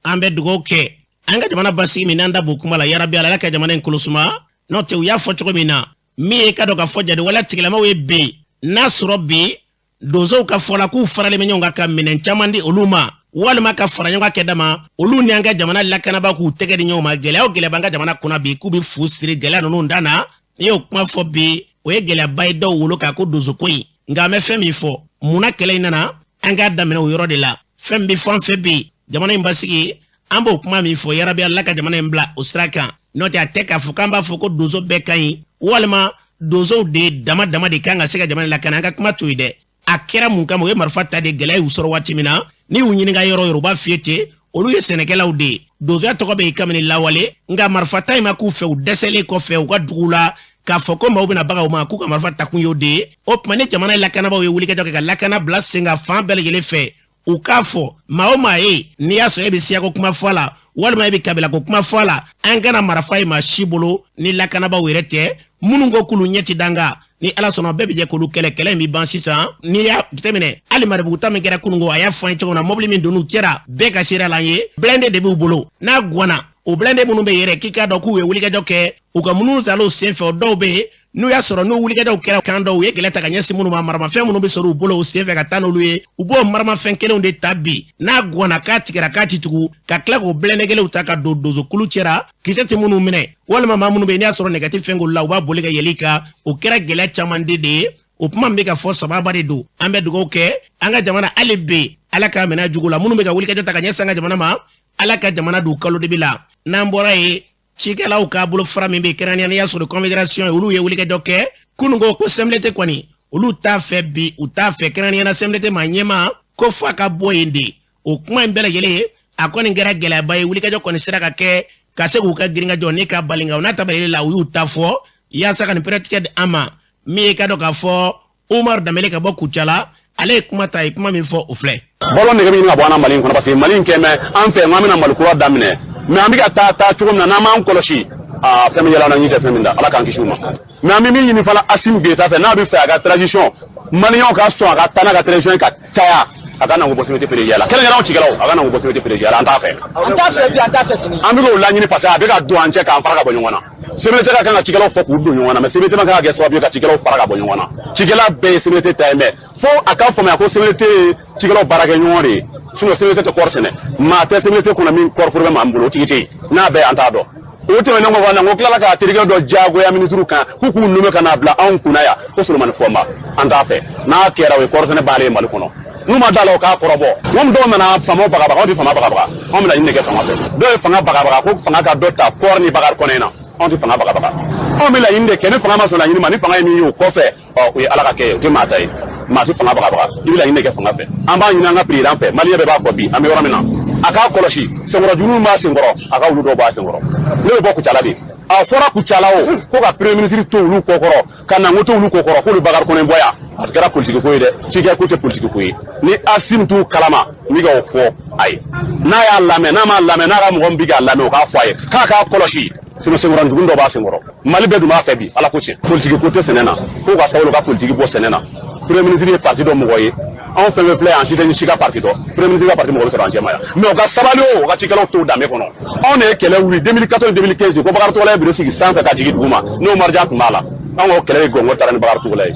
An bɛ dugawu kɛ an ka jamana basigi min n'an da b'o kuma la, yarabi Ala ka jamana in kolosuma. N'o tɛ, u y'a fɔ cogo min na, min ye ka dɔn k'a fɔ jatigɛwale tigilamaw ye bi, n'a sɔrɔ bi donsow ka fɔ la k'u faralen bɛ ɲɔgɔn kan ka minɛn caman di olu ma, walima ka fara ɲɔgɔn kan kɛ dama, olu ni an ka jamana lakanabaa k'u tɛgɛ di ɲɔgɔn ma, gɛlɛya o gɛlɛya b'an ka jamana kunna bi, k'u bɛ fu siri gɛlɛya ninnu dan na. N'i y'o kuma fɔ bi, o ye gɛlɛyaba ye dɔw wolo k'a ko donsoko in. Nka an bɛ fɛn min fɔ, munna kɛlɛ in nana, an k'a daminɛ o yɔrɔ de la. Fɛn min bɛ fɔ an fɛ bi, jamana in basigi, an b'o kuma min fɔ, yarabi Ala ka jamana in bila o sira kan. N'o tɛ, a tɛ k'a fɔ k'an b'a fɔ ko donso bɛɛ ka ɲi, walima donsow de dama dama de kan ka se ka jamana lakana. An ka kuma to yen dɛ. A kɛra mun kama? U ye marifa ta de, gɛlɛya y'u sɔrɔ waati min na. N'i y'u ɲininka yɔrɔ yɔrɔ, u b'a f'i ye ten, olu ye sɛnɛkɛlaw de ye, donsoya tɔgɔ bɛ yen kabini lawale. Nka marifa ta in ma k'u fɛ, u dɛsɛlen kɔfɛ u ka dugu la k'a fɔ ko maaw bɛna baga u ma, k'u ka marifa takun y'o de ye. O tuma, ni jamana lakanabaaw ye wulikajɔ kɛ ka lakana bila sen kan fan bɛɛ lajɛlen fɛ, u k'a fɔ maa o maa ye, n'i y'a sɔrɔ e bɛ siyako kuma fɔ a la, walima e bɛ kabilako kuma fɔ a la, an kana marifa ye maa si bolo ni lakanabaaw yɛrɛ tɛ. Minnu ko k'olu ɲɛ ti danga, ni Ala sɔnna, bɛɛ bɛ jɛ k'olu kɛlɛ, kɛlɛ in bɛ ban sisan. N'i y'a jateminɛ, hali Maribugu ta min kɛra kununko, a y'a fɔ an ye cogo min na, mɔbili min donn'u cɛra, bɛɛ ka seereya la an ye, blindé de b'u bolo. N'a guwanna, o blindé minnu bɛ yɛrɛ, k'i k'a dɔn k'u ye wulikajɔ kɛ u ka minnu sala sen fɛ, o dɔw bɛ yen, n'u y'a sɔrɔ n'u wulikajɔw kɛra kan dɔw, u ye gɛlɛ ta ka ɲɛsin minnu ma, maramafɛn minnu bɛ sɔrɔ u bolo u sen fɛ ka taa n'olu ye, u b'o maramafɛn kelenw de ta bi. N'a guwanna k'a tigɛra k'a ci tugun, ka tila k'o blindé kelenw ta ka don donsokulu cɛra, kisɛ tɛ minnu minɛ, walima maa minnu bɛ yen n'i y'a sɔrɔ nɛgɛ tɛ fɛn k'olu la, u b'a boli ka yɛlɛ i kan. O kɛra gɛlɛya caman de ye. O kuma min bɛ ka fɔ, sababa de don. An bɛ dugawu kɛ an ka jamana hali bi, Ala k'a minɛ jugu la. Minnu bɛ ka wulikajɔ ta ka ɲɛsin an ka jamana ma, Ala ka jamana don kalo de la. N'an bɔra yen, cikɛlaw ka bolofara min bɛ kɛrɛnkɛrɛnnenya, n'i y'a sɔrɔ confédération ye, olu ye wulikajɔ kɛ kununko ko CMDT kɔni, olu t'a fɛ bi, u t'a fɛ kɛrɛnkɛrɛnnenya la CMDT maa ɲɛmaa ko fo a ka bɔ yen de. O kuma in bɛɛ lajɛlen, a kɔni kɛra gɛlɛyaba ye. Wulikajɔ kɔni sera ka kɛ ka se k'u ka girinkajɔ ne ka balinga o n'a ta bɛɛ la, u y'u ta fɔ yaasa ka nin pɛrɛtigɛ di an ma. Min ye ka dɔn k'a fɔ Umaru Danbele ka bɔ Kucala, ale ye kuma ta, ye kuma min fɔ, o filɛ. Balo nege bɛ ɲini ka bɔ an na Mali in kɔnɔ, parce que Mali in kɛ mɛ an fɛ, an bɛna Mali kura daminɛ, mais an bɛ ka taa taa cogo min na, n'an m'an kɔlɔsi, aa, fɛn bɛ yɛlɛ an na, ɲi tɛ fɛn min da, Ala k'an kisi o ma. Mais an bɛ min ɲini fana Asimi Goyita fɛ, n'a bɛ fɛ a ka transition, Maliyɛnw ka sɔn a ka taa n'a ka transition ye ka caya. A ka Nango bɔ CMDT PDG la. Kɛrɛnkɛrɛn anw cikɛlaw, a ka Nango bɔ CMDT PDG la, an t'a fɛ. An t'a fɛ bi, an t'a fɛ sini. An bɛ k'o laɲini parce que a bɛ ka don an cɛ k'an fara ka bɔ ɲɔgɔn na. CMDT ka kan ka cikɛlaw fɔ k'u don ɲɔgɔn na, mais CMDT man kan ka kɛ sababu ye ka cikɛlaw fara ka bɔ ɲɔgɔn na. Cikɛla bɛɛ ye CMDT ta ye, mais fo a ka faamuya ko CMDT ye cikɛlaw baarakɛɲɔgɔn de ye. Sinon CMDT tɛ kɔɔri sɛnɛ. Maa tɛ CMDT kɔnɔ min kɔɔri foro bɛ maa min bolo, o tigi tɛ yen. N'a bɛɛ an t'a dɔn. O tɛmɛnen kɔfɛ, Nango tilala k'a terikɛ dɔ diyagoya minisiriw kan k'u k'u nommé ka n'a bila anw kunna yan ko Solomani Fɔnba. An t'a fɛ. N'a kɛra, o ye kɔɔrisɛnɛ bannen ye Mali kɔnɔ. N'u ma da la, o k'a kɔrɔbɔ. Mɔgɔ dɔw nana faamaw bagabaga, anw tɛ fanga bagabaga, anw bɛ laɲini de kɛ fanga fɛ. Dɔw ye fanga bagabaga ko fanga ka dɔ ta kɔɔri ni Bakari Kɔnɛ na. Anw tɛ fanga bagabaga, anw bɛ laɲini de kɛ. Ni fanga ma sɔn laɲini ma, ni fanga ye min ye o kɔfɛ, ɔ o ye Ala ka kɛ ye, o tɛ maa ta ye. Maa tɛ fanga bagabaga, i bɛ laɲini de kɛ fanga fɛ. An b'a ɲini an ka président fɛ, maliyɛn bɛɛ b'a fɔ bi an bɛ yɔrɔ min na, a k'a kɔlɔsi senkɔrɔ jugu b'a senkɔrɔ, a ka olu dɔw bɔ a senkɔrɔ. Ne bɛ bɔ Kucala de. A fɔra Kucala o ko ka premier ministre to olu kɔkɔrɔ, ka Nango to olu kɔkɔrɔ, k'olu Bakari Kɔnɛ bɔ yan. A kɛra politiki ko ye dɛ, cikɛ ko tɛ politiki ko ye. Ni Asimi t'u kalama, n bɛ k'o fɔ a ye. N'a y'a lamɛn, n'a m'a lamɛn, n'a ka mɔgɔ min bɛ k'a lamɛn, o k'a fɔ a ye k'a k'a kɔlɔsi. Sinon senkɔrɔ jugu dɔ b'a senkɔrɔ. Mali bɛɛ dun b'a fɛ bi, Ala ko tiɲɛ. Politiki ko tɛ sɛnɛ na, k'u ka sabali, u ka politiki bɔ sɛnɛ na. Premier ministre ye parti dɔ mɔgɔ ye, anw fɛn fɛn filɛ yan, an si tɛ ni si ka parti dɔn. Premier ministre ka parti mɔgɔ bɛ sɔrɔ an cɛma yan, mais u ka sabali o, u ka cikɛlaw to danbe kɔnɔ. Anw de ye kɛlɛ wuli 2014, 2015 ko Bakari Togola ye biro sigi sanfɛ ka jigin dugu ma, n'o Marija tun b'a la. Anw ka kɛlɛ ye gɔngɔn taara ni Bakari Togola ye.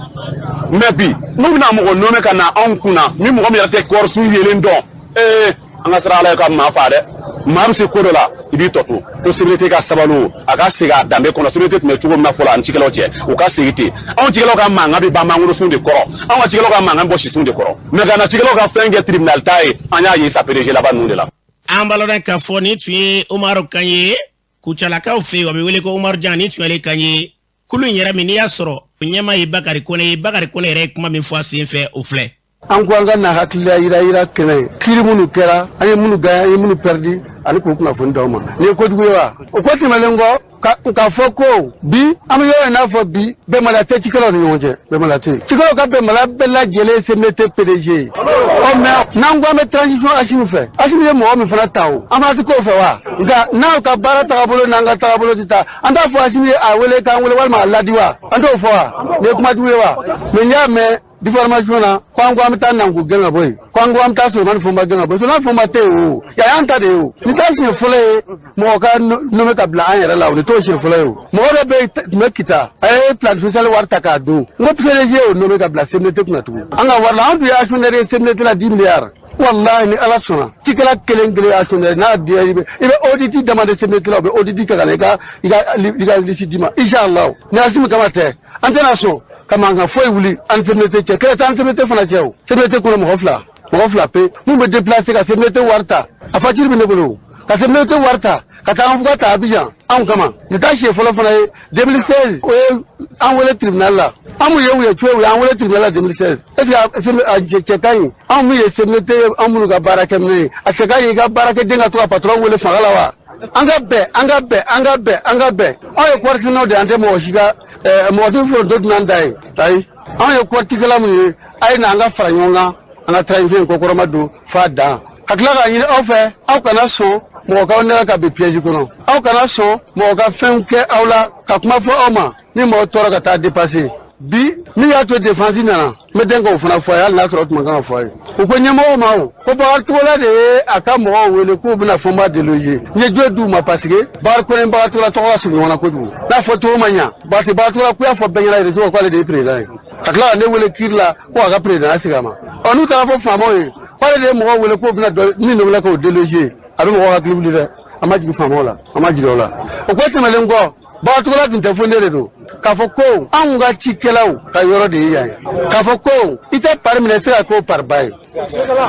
Mais bi n'u bɛna mɔgɔ nommé ka na anw kunna, ni mɔgɔ min yɛrɛ tɛ kɔɔrisun yelen dɔn, ee an ka siran Ala ye ka maa faa dɛ. Maa bɛ se ko dɔ la, i b'i tɔ to. Ko CMDT ka sabali, a ka segin a danbe kɔnɔ. CMDT tun bɛ cogo min na fɔlɔ ani cikɛlaw cɛ, u ka segin ten. Anw cikɛlaw ka mankan bɛ ban mangorosun de kɔrɔ, anw ka cikɛlaw ka mankan bɔ sisun de kɔrɔ. Mais ka na cikɛlaw ka fɛn kɛ tribunal ta ye, an y'a ye sa PDG laban ninnu de la. An b'a lɔn k'a fɔ nin tun ye Umaru kan ye Kucalakaw fɛ yen, a bɛ wele ko Umaru Jan. Nin tun y'ale kan ye. Kulu in yɛrɛ min n'i y'a sɔrɔ ɲɛmaa ye Bakari Kɔnɛ ye, Bakari Kɔnɛ yɛrɛ ye kuma min fɔ a sen fɛ, o filɛ. An ko an ka na hakilila yira yira kɛnɛ kiiri minnu kɛra, an ye minnu gagné, an ye minnu perdu, ani k'o kunnafoni d'aw ma. Nin ye kojugu ye wa? O ko tɛmɛnen kɔ, k'a fɔ ko bi an bɛ yɔrɔ in n'a fɔ bi, bɛnbaliya tɛ cikɛlaw ni ɲɔgɔn cɛ, bɛnbaliya tɛ yen. Cikɛlaw ka bɛnbaliya bɛɛ lajɛlen ye CMDT PDG ye. Ɔ mais n'an ko an bɛ transition Asimi fɛ, Asimi ye mɔgɔ min fana ta, o an fana tɛ k'o fɛ wa? Nka n'aw ka baara tagabolo n'an ka tagabolo tɛ taa, an t'a fɔ Asimi ye a wele k'an wele walima a ladi wa? An t'o fɔ wa? Nin ye kuma jugu ye wa? Mais n y'a mɛn diffamation na ko an ko an bɛ taa Nango gɛn ka bɔ yen, ko an ko an bɛ taa Solomani Fɔnba gɛn ka bɔ yen. Solomani Fɔnba tɛ yen o, yan y'an ta de ye o. Nin t'a siɲɛ fɔlɔ ye mɔgɔ ka nommé ka bila an yɛrɛ la o, nin t'o siɲɛ fɔlɔ ye o. Mɔgɔ dɔ bɛ yen tun bɛ Kita, a ye plan social wari ta k'a dun, n ko PDG y'o nommé ka bila CMDT kunna tugun. An ka wari la, an dun ye actionnaire ye CMDT la 10 milliards. Wallahi ni Ala sɔnna, cikɛla kelen kelen actionnaire n'a dira, i bɛ audit demander CMDT la, u bɛ audit kɛ ka na i ka liste d'i ma, inshallah. Ni Asimi kama tɛ, an tɛna sɔn ka mankan foyi wuli an CMDT cɛ. Kɛlɛ t'an CMDT fana cɛ o. CMDT kɔnɔ mɔgɔ fila pe mun bɛ déplacer ka CMDT wari ta, a facture bɛ ne bolo, ka CMDT wari ta ka taa an fuga ta Abidjan anw kama. Nin t'a siɲɛ fɔlɔ fana ye. 2016, o ye an wele tribunal la. An mun ye u ye cogo, u y'an wele tribunal la 2016. Est ce que a cɛ ka ɲi? Anw mun ye CMDT ye, an minnu ka baarakɛminɛ ye, a cɛ ka ɲi i ka baarakɛden ka to ka patron wele fanga la wa? An ka bɛn, an ka bɛn, an ka bɛn, an ka bɛn. Anw ye kɔɔrisɛnɛnaw de ye, an tɛ mɔgɔ si ka mɔgɔ tɛ foronto dun an da ye. Ayi, anw ye kɔɔritikɛla minnu ye, a ye na an ka fara ɲɔgɔn kan, an ka transition in kɔkɔrɔma don f'a dan. Ka tila k'a ɲini aw fɛ, aw kana sɔn mɔgɔ k'aw nɛgɛ ka bin piège kɔnɔ, aw kana sɔn mɔgɔ ka fɛnw kɛ aw la ka kuma fɔ aw ma ni mɔgɔ tɔɔrɔ ka taa dépasser. Bi min y'a to défense nana, n bɛ den k'o fana fɔ a ye, hali n'a sɔrɔ o tun man kan ka fɔ a ye. U ko ɲɛmɔgɔw ma o ko Bakari Togola de ye a ka mɔgɔw wele k'u bɛna Fɔnba déloger. N ye jo d'u ma parce que Bakari Kɔnɛ, Bakari Togola tɔgɔ ka surun ɲɔgɔn na kojugu, n'a fɔ cogo ma ɲa. Parce que Bakari Togola ko y'a fɔ bɛɛ ɲɛna réseau k'ale de ye président ye, ka tila ka ne wele kiiri la ko a ka président segin a ma. Ɔ n'u taara fɔ faamaw ye k'ale de ye mɔgɔw wele k'u bɛna dɔ min nommé k'o déloger, a bɛ mɔgɔw hakili wuli dɛ. An ma jigin faamaw la, an ma jigin o la. O ko tɛmɛnen kɔ, Bakari Togola dun tɛ fo ne de don k'a fɔ ko anw ka cikɛlaw ka yɔrɔ de ye yan ye, k'a fɔ ko i tɛ pari minɛ, i tɛ se ka k'o pariba ye,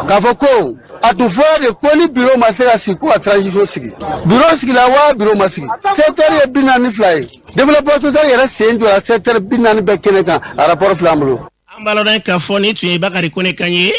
k'a fɔ ko a tun fɔra de ko ni biro ma se ka sigi ko ka transition sigi. Biro sigila wa biro ma sigi? Secteur ye 42 ye, développement social yɛrɛ sen jɔra secteur 40 bɛɛ kɛnɛ kan, a rapport filɛ an bolo. An b'a lɔn k'a fɔ nin tun ye Bakari Kone kan ye,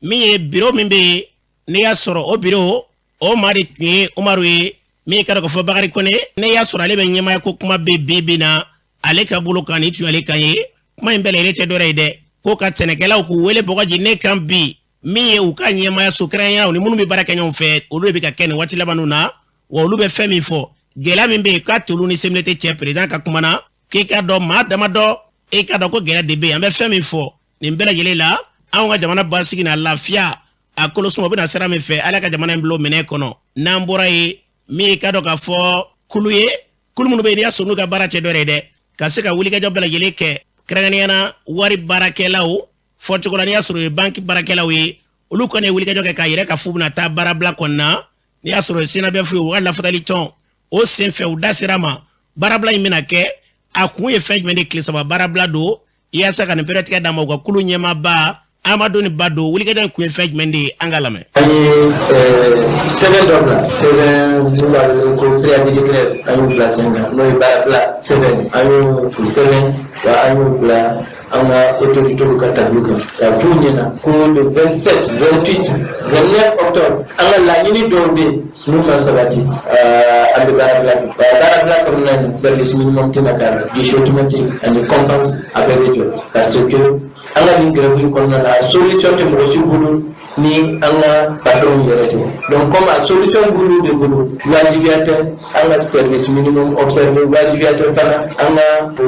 min ye biro min bɛ yen n'i y'a sɔrɔ o biro o maa de tun ye Umaru ye, min ka dɔn k'a fɔ Bakari Kone ne y'a sɔrɔ ale bɛ ɲɛmaaya ko kuma bɛ bi bi na ale ka bolo kan. Nin tun y'ale kan ye. Kuma in bɛɛ la tɛ dɔwɛrɛ ye dɛ, ko ka sɛnɛkɛlaw k'u wele bɔgɔji ne kan bi, min ye u ka ɲɛmaaya so kɛrɛnkɛrɛnnenya ni minnu bɛ baara kɛ ɲɔgɔn fɛ, olu de bɛ ka kɛ nin waati labanw na wa. Olu bɛ fɛn min fɔ, gɛlɛya min bɛ yen k'a t'olu ni CMDT cɛ, président ka kuma na k'i ka dɔn maa damadɔ, e ka dɔn ko gɛlɛya de bɛ yen. An bɛ fɛn min fɔ nin bɛɛ lajɛlen la, anw ka jamana basigi na lafiya. A kolosuma o bɛna sira min fɛ, Ala ka jamana in bila o minɛ kɔnɔ. N'an bɔra yen, min ye ka dɔn k'a fɔ kulu ye, kulu minnu bɛ yen, n'i y'a sɔrɔ n'u ka baara tɛ dɔ ye dɛ, ka se ka wulikajɔ bɛɛ lajɛlen kɛ, kɛrɛnkɛrɛnnenya na wari baarakɛlaw fɔcogo la, n'i y'a sɔrɔ o ye banki baarakɛlaw ye, olu kɔni ye wulikajɔ kɛ k'a yira k'a f'u bɛna taa baarabila kɔni na. N'i y'a sɔrɔ SYNABEF ye, u ka lafasali tɔn, o senfɛ u da sera ma baarabila in bɛna kɛ, a kun ye fɛn jumɛn de? Tile 3 baarabila don yaasa ka nin pɛrɛtigɛ d'a ma. U ka kulu ɲɛmaaba Amadu ni ba don, wulikajɔ in kun ye fɛn jumɛn de ye? An ka lamɛn. An ye sɛbɛn dɔ bila, sɛbɛn mun b'a wele ko préavis de grève, an y'o bila sen kan, n'o ye baarabila sɛbɛn. An y'o sɛbɛn wa, an y'o bila an ka autorités ka tableau kan ka f'u ɲɛna ko le 27, 28, 29 octobre, an ka laɲini dɔw bɛ yen, n'u ma sabati, an bɛ baarabila kɛ. Baarabila kɔnɔna na, service minimum tɛna k'a la, guichet automatique ani compense, a bɛɛ bɛ jɔ, parce que an ka nin grève in kɔnɔna na, a solution tɛ mɔgɔ si bolo ni an ka patron yɛrɛ tɛ. Donc comme a solution b'olu de bolo, wajibiya tɛ an ka service minimum observé, wajibiya tɛ fana an ka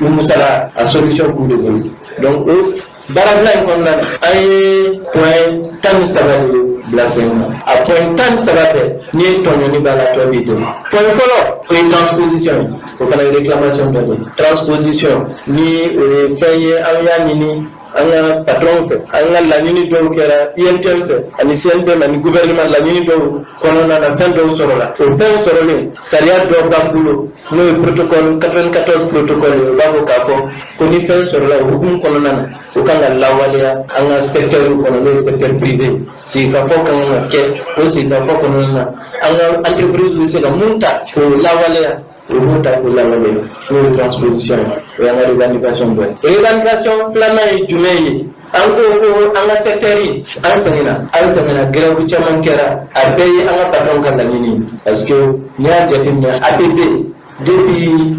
musala, a solution b'u de bolo. Donc o baarabila in kɔnɔna na, an ye point 13 de bila sen kan. A point 13 bɛɛ, n'i ye tɔɲɔni b'a la, tɔ b'i dɛmɛ. Point fɔlɔ, o ye transposition ye, o fana ye réclamation dɔ de ye. Transposition ni o ye fɛn ye, an y'a ɲini an ka patron fɛ, an ka laɲini dɔw kɛra UNTM fɛ ani CNPM ani gouvernement. Laɲini dɔw kɔnɔna na, fɛn dɔw sɔrɔla. O fɛn sɔrɔlen, sariya dɔ b'an bolo, n'o ye protocole 94 protocole ye. O b'a fɔ k'a fɔ ko ni fɛn sɔrɔla, o hukumu kɔnɔna na, o kan ka lawaleya an ka secteur kɔnɔ, n'o ye secteur privé. Sigikafɔ kan ka kɛ. O sigikafɔ kɔnɔna na, an ka entreprise bɛ se ka mun ta k'o lawaleya, o b'o ta k'o lawaleya, n'o ye transposition ye. O y'an ka revendication dɔ ye. Revendication filanan ye jumɛn ye? An ko ko an ka secteur, an sɛgɛnna, an sɛgɛnna, grève caman kɛra, a bɛɛ ye an ka patron ka laɲini, parce que n'i y'a jateminɛ, APB, depuis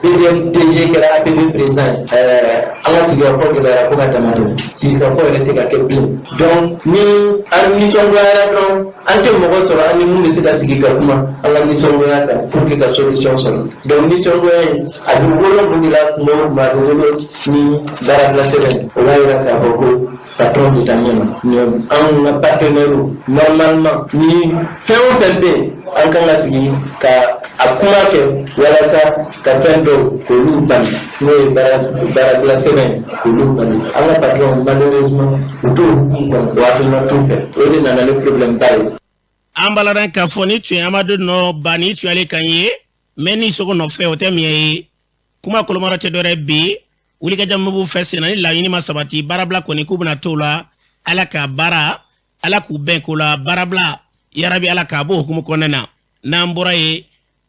BDM DG kɛra APB président ye, an ka sigikafɔ gɛlɛyara fo ka dama tɛmɛ, sigikafɔ yɛrɛ tɛ ka kɛ bilen. Donc ni an nisɔngoyara dɔrɔn, an tɛ mɔgɔ sɔrɔ an ni mun bɛ se ka sigi ka kuma an ka nisɔngoya kan pour que ka solution sɔrɔ. Donc nisɔngoya in, a bɛ wolo mun de la? Kuma o kuma, a bɛ wolo ni baarabila sɛbɛn. O b'a yira k'a fɔ ko patron de ta ɲɛ ma. Anw ka partenaire, normalement, ni fɛn o fɛn bɛ yen, an kan ka sigi ka a kuma kɛ walasa ka fɛn dɔw k'olu bali, n'o ye baarabila sɛbɛn, k'olu bali. An ka patron, malheureusement, u t'o hukumu kɔnɔ, o hakilina t'u fɛ, o de nana ni problème ba ye. An b'a ladɔn k'a fɔ ni tun ye Amadu nɔ ba ni tun y'ale kan ye mɛ ni sogo nɔfɛ, o tɛ miɲɛ ye. Kuma kolomayɔrɔ tɛ dɔwɛrɛ bi, wulikajɔ min b'u fɛ sen na, ni laɲini ma sabati, baarabila kɔni k'u bɛna t'o la. Ala ka baara, Ala k'u bɛn ko la, baarabila yarabi, Ala k'a b'o hukumu kɔnɔna na. N'an bɔra yen,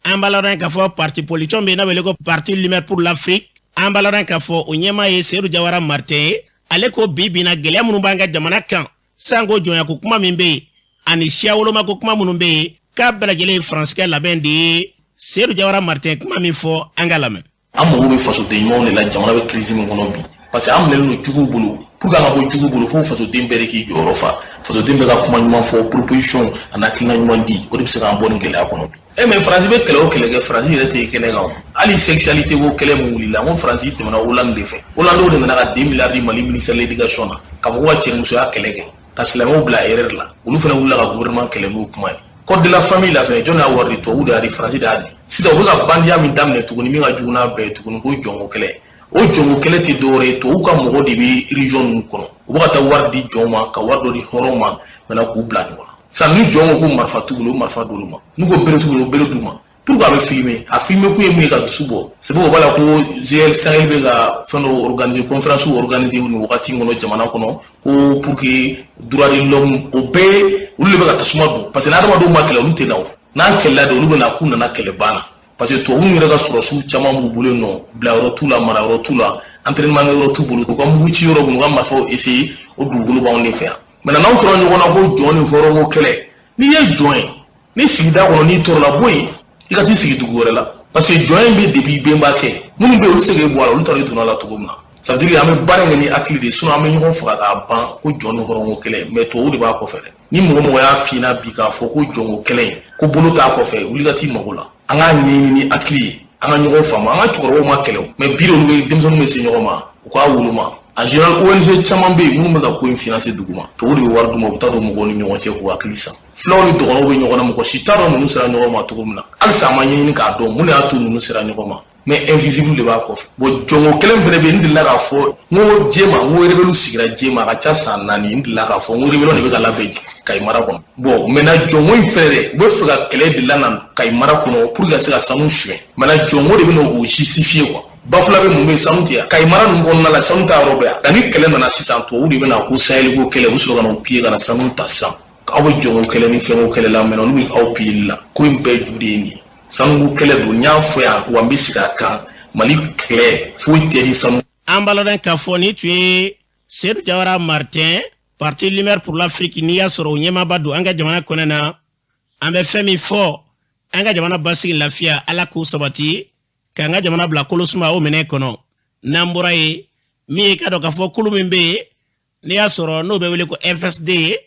an b'a ladɔn k'a fɔ parti politique bɛ yen n'a wele ko Parti Lumière pour l'Afrique. An b'a ladɔn k'a fɔ o ɲɛmaa ye Seyidu Jawara Martin ye. Ale ko bi bi na, gɛlɛya minnu b'an ka jamana kan, sanko jɔnya ko kuma min bɛ yen ani siya woloma ko kuma minnu bɛ yen, k'a bɛɛ lajɛlen ye Faransi ka labɛn de ye. Seyidu Jawara Martin, kuma min fɔ, an ka lamɛn. An mago bɛ fasoden ɲumanw de la. Jamana bɛ crise min kɔnɔ bi, parce que an minɛlen don juguw bolo. Pour que an ka bɔ juguw bolo, fo fasoden bɛɛ de k'i jɔyɔrɔ fa, fasoden bɛɛ ka kuma ɲuman fɔ, proposition a hakilina ɲuman di, o de bɛ se k'an bɔ nin gɛlɛya kɔnɔ bi. E mais Faransi bɛ kɛlɛ o kɛlɛ kɛ, Faransi yɛrɛ tɛ kɛnɛ kan. Hali sexualité ko kɛlɛ min wulila, n ko Faransi tɛmɛna Hollande de fɛ. Hollande de nana ka 2 milliards di Mali ministère de l'éducation na k'a fɔ ko ka cɛnimusoya kɛlɛ kɛ, ka silamɛw bila erreur la. Olu fana wulila ka gouvernement kɛlɛ n'o kuma ye. Code de la famille la fɛnɛ, jɔn y'a wari di? Tubabu de y'a di, Faransi de y'a di. Sisan u bɛ ka bandiya min daminɛ tuguni, min ka jugu n'a bɛɛ ye tuguni, ko jɔnko kɛlɛ. O jɔnko kɛlɛ tɛ dɔwɛrɛ ye, tubabu ka mɔgɔ de bɛ région ninnu kɔnɔ. U bɛ ka taa wari di jɔnw ma, ka wari dɔ di hɔrɔnw ma maintenant, k'u bila ɲɔgɔn na. Sisan ni jɔn ko ko marifa t'u bolo, marifa d'olu ma. N'u ko bere t'u bolo, bere d'u ma. Pourquoi a bɛ filmer? A filmer kun ye mun ye? Ka dusu bɔ. C'est pourquoi o b'a la ko GL Sahel bɛ ka fɛn dɔ organiser, conférence organiser nin wagati in kɔnɔ jamana kɔnɔ, ko pour que droit de l'homme, o bɛɛ olu de bɛ ka tasuma don, parce que n'adamadenw ma kɛlɛ, olu tɛ na. O n'an kɛlɛla de, olu bɛ na k'u nana kɛlɛ banna, parce que tubabu yɛrɛ ka sɔrɔsiw caman b'u bolo yen nɔ, bilayɔrɔ t'u la, marayɔrɔ t'u la, entraînement yɔrɔ t'u bolo, u ka mugu ci yɔrɔ minnu, u ka marifaw essayer, o dugukolo b'anw de fɛ yan. Maintenant n'anw tora ɲɔgɔn na ko jɔn ni hɔrɔnko kɛlɛ, n'i ye jɔn ye ni sigida kɔnɔ, n'i tɔɔrɔla, bɔ yen, i ka t'i sigi dugu wɛrɛ la, parce que jɔn in bɛ depuis benba kɛ. Minnu bɛ yen, olu tɛ se k'e bɔ a la, olu taara i donna a la cogo min na. Ça veut dire an bɛ baara in kɛ ni hakili de ye, sinon an bɛ ɲɔgɔn faga k'a ban ko jɔn ni hɔrɔnko kɛlɛ. Mais tubabu de b'a kɔfɛ dɛ. Ni mɔgɔ mɔgɔ y'a f'i ɲɛna bi k'a fɔ ko jɔnko kɛlɛ in, ko bolo t'a kɔfɛ, wuli ka t'i mago la. An k'a ɲɛɲini ni hakili ye, an ka ɲɔgɔn faamu. An ka cɛkɔrɔbaw ma kɛlɛ o, mais bi de olu bɛ denmisɛnninw bɛ se ɲɔgɔn ma, u k'a woloma. En général, ONG caman bɛ yen minnu bɛ ka ko in financer duguma. Tubabu de bɛ wari d'u ma, u bɛ taa don mɔgɔw ni ɲɔgɔn cɛ k'u hakili san. Fulaw ni dɔgɔnɔw bɛ ɲɔgɔn na, mɔgɔ si t'a dɔn ninnu sera ɲɔgɔn ma cogo min na. Halisa a ma ɲɛɲini k'a dɔn mun de y'a to ninnu sera ɲɔgɔn ma. Mais invisible de b'a kɔfɛ. Bon, jɔnko kelen fana bɛ yen, n delila k'a fɔ n ko Jema, n ko rebelle sigira Jema, a ka ca san 4, n delila k'a fɔ n ko rebelle de bɛ ka labɛn Kayi mara kɔnɔ. Bon, maintenant jɔnko in fɛnɛ dɛ, u bɛ fɛ ka kɛlɛ de lana Kayi mara kɔnɔ pour que ka se ka sanu suɲɛ. Maintenant jɔnko de bɛ n'o justifier quoi. Bafulabe mun bɛ yen, sanu tɛ yan. Kayi mara ninnu kɔnɔna la, sanu t'a yɔrɔ bɛɛ yan. Nka ni kɛlɛ nana sisan, tubabuw de bɛna ko Sahel ko kɛlɛ, u bɛ sɔrɔ ka na u piller ka na sanu ta sisan. Aw bɛ jɔnko kɛlɛ ni fɛnko kɛlɛ la, mais olu bɛ aw piller la. Ko in bɛɛ ju de ye nin ye. Sanuko kɛlɛ don, n y'a fɔ yan wa, n bɛ segin a kan, Mali kɛlɛ foyi tɛ ni sanu. An b'a lɔn k'a fɔ nin tun ye Seydou Jawara Martin, parti Lumière pour l'Afrique, n'i y'a sɔrɔ o ɲɛmaaba don an ka jamana kɔnɔ na. An bɛ fɛn min fɔ, an ka jamana basigi, lafiya, Ala k'o sabati, k'an ka jamana bila kolosuma o minɛ kɔnɔ. N'an bɔra yen, min ye ka dɔn k'a fɔ kulu min bɛ yen, n'i y'a sɔrɔ n'o bɛ wele ko FSD ye,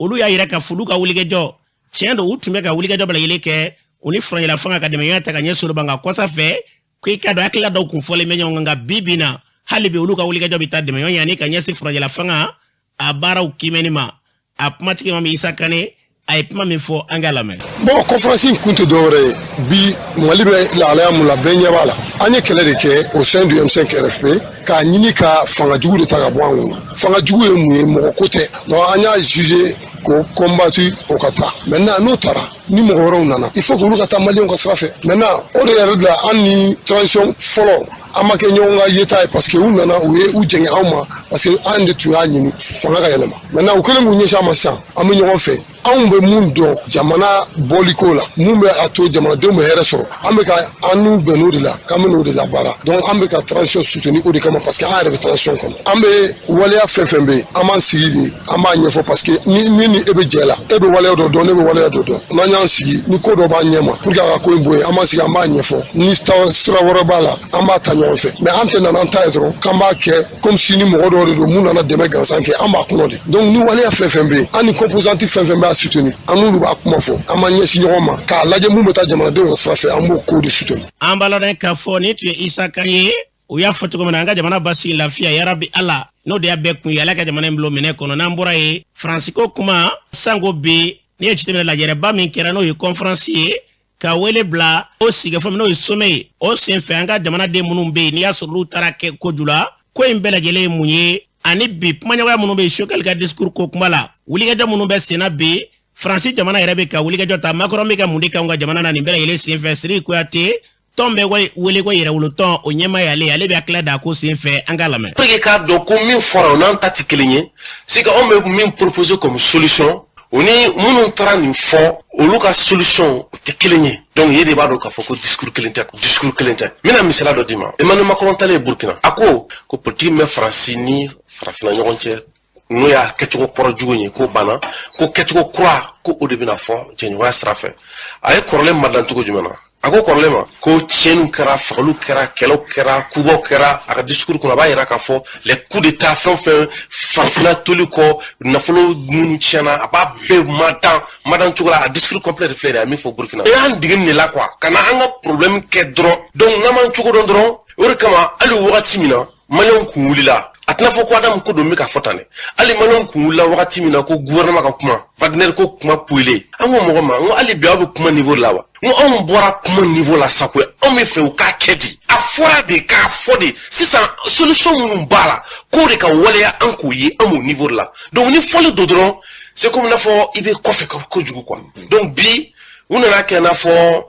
olu y'a yira k'a fɔ olu ka wulikajɔ tiɲɛ don, u tun bɛ ka wulikajɔ bɛɛ lajɛlen kɛ u ni furancɛla fanga ka dɛmɛɲɔgɔnya ta ka ɲɛsin olu ma. Nka kɔsa fɛ ko i ka dɔn hakilila dɔw kun fɔlen bɛ ɲɔgɔn kan, nka bi bi na, hali bi olu ka wulikajɔ bɛ taa dɛmɛɲɔgɔnya ni ka ɲɛsin furancɛla fanga a baaraw kiimɛni ma. A kumatigi ma min Isa Kane, a ye kuma min fɔ, an k'a lamɛn. Bon, conférence in kun tɛ dɔwɛrɛ ye. Bi Mali bɛ lahalaya mun la, bɛɛ ɲɛ b'a la. An ye kɛlɛ de kɛ au sein du M5 RFP k'a ɲini ka fanga jugu de ta ka bɔ an kun. Fanga jugu ye mun ye? Mɔgɔ ko tɛ. Donc an y'a jugé k'o combattu, o ka taa. Maintenant n'o taara, ni mɔgɔ wɛrɛw nana, il faut k'olu ka taa maliyɛnw ka sira fɛ. Maintenant o de yɛrɛ de la, an ni transition fɔlɔ, an ma kɛ ɲɔgɔn ka yeta ye, parce que u nana, u ye u jɛngɛ anw ma, parce que an de tun y'a ɲini fanga ka yɛlɛma. Maintenant u kɛlen k'u ɲɛsin an ma sisan, an bɛ ɲɔgɔn fɛ. Anw bɛ mun dɔn jamana bɔliko la, mun bɛ a to jamanadenw bɛ hɛrɛ sɔrɔ, an bɛ ka an n'u bɛn n'o de la, k'an bɛ n'o de la baara. Donc an bɛ ka transition soutenir o de kama, parce que an yɛrɛ bɛ transition kɔnɔ. An bɛ waleya fɛn fɛn bɛ yen, an b'an sigi de, an b'a ɲɛfɔ, parce que ni ni ni e bɛ jɛ la, e bɛ waleya dɔ dɔn, ne bɛ waleya dɔ dɔn. N'an y'an sigi, ni ko dɔ b'an ɲɛ ma pour que a ka ko in bɔ yen, an b'an sigi, an b'a ɲɛfɔ. Ni taa sira wɛrɛ b'a la, an b'a ta ɲɔgɔn fɛ. Mais an tɛ nana an ta ye dɔrɔn k'an b'a kɛ comme si ni mɔgɔ dɔw de don mun nana dɛmɛ gansan kɛ. An b'a kɔnɔ de. Donc ni waleya fɛn fɛn bɛ yen, an ni composante fɛn fɛn b'a soutenir, an n'olu b'a kuma fɔ, an b'an ɲɛsin ɲɔgɔn ma k'a lajɛ mun bɛ taa jamanadenw ka sira fɛ, an b'o ko de soutenir. An b'a lɔn k'a fɔ nin tun ye Isa Kan ye. U y'a fɔ cogo min na, an ka jamana basigi, lafiya, yarabi Ala, n'o de y'a bɛɛ kun ye, Ala ka jamana in bilo minɛ kɔnɔ. N'an bɔra yen, Faransiko kuma sanko bi, n'i ye jateminɛ lajɛrɛba min kɛra, n'o ye conférence ye ka wele bila o sigifɔ min, n'o ye sommet ye, o senfɛ an ka jamanaden minnu bɛ yen, n'i y'a sɔrɔ olu taara kɛ koju la, ko in bɛɛ lajɛlen ye mun ye? Ani bi kumaɲɔgɔnya minnu bɛ yen, Choguel ka discours ko kuma la, wulikajɔ minnu bɛ senna bi, Faransi jamana yɛrɛ bɛ ka wulikajɔ ta, Macron bɛ ka mun de kɛ anw ka jamana na nin bɛɛ lajɛlen senfɛ? Sidiki Kuyate, tɔn bɛ wele ko yɛrɛwolo tɔn, o ɲɛmaa y'ale, ale bɛ hakilila da ko senfɛ, an k'a lamɛn. Pour que k'a dɔn ko min fɔra, o n'an ta tɛ kelen ye, c'est que anw bɛ min proposer comme solution, o ni minnu taara nin fɔ, olu ka solution o tɛ kelen ye. Donc ye de b'a dɔn k'a fɔ ko discours kelen tɛ, discours kelen tɛ. N bɛna misaliya dɔ d'i ma. Emmanuel Macron talen Burkina, a ko ko politique min bɛ Faransi ni farafinna ɲɔgɔn cɛ, n'o y'a kɛcogo kɔrɔ jugu ye, k'o banna, ko kɛcogo kura, ko o de bɛna fɔ jɛɲɔgɔnya sira fɛ. A ye kɔrɔlen madan cogo jumɛn na? A ko kɔrɔlen ma ko tiɲɛniw kɛra, fagaliw kɛra, kɛlɛw kɛra, kubaw kɛra. A ka discours kɔnɔ, a b'a yira k'a fɔ les coups d'état fɛn o fɛn, farafinna toli kɔ, nafolo minnu tiɲɛna, a b'a bɛɛ madan madan cogo la. A discours complet de filɛ nin ye, a ye min fɔ Burkina. E y'an dege nin de la quoi, ka na an ka problème kɛ dɔrɔn. Donc n'an m'an cogo dɔn dɔrɔn, o de kama hali wagati min na maliyɛnw kun wulila, a tɛna fɔ ko Adamu ko don bɛ ka fɔ tan dɛ, hali maliyɛnw kun wulila wagati min na ko gouvernement ka kuma Wagner ko kuma poyile, an ko mɔgɔ ma, n ko hali bi aw bɛ kuma niveau la wa? N ko anw bɔra kuma niveau la sa koyi, anw bɛ fɛ u k'a kɛ di. A fɔra de k'a fɔ de sisan, solution minnu b'a la, k'o de ka waleya, an k'o ye, an b'o niveau de la. Donc ni fɔli don dɔrɔn, c'est comme n'a fɔ i bɛ kɔfɛ kojugu quoi. Donc bi u nana kɛ n'a fɔ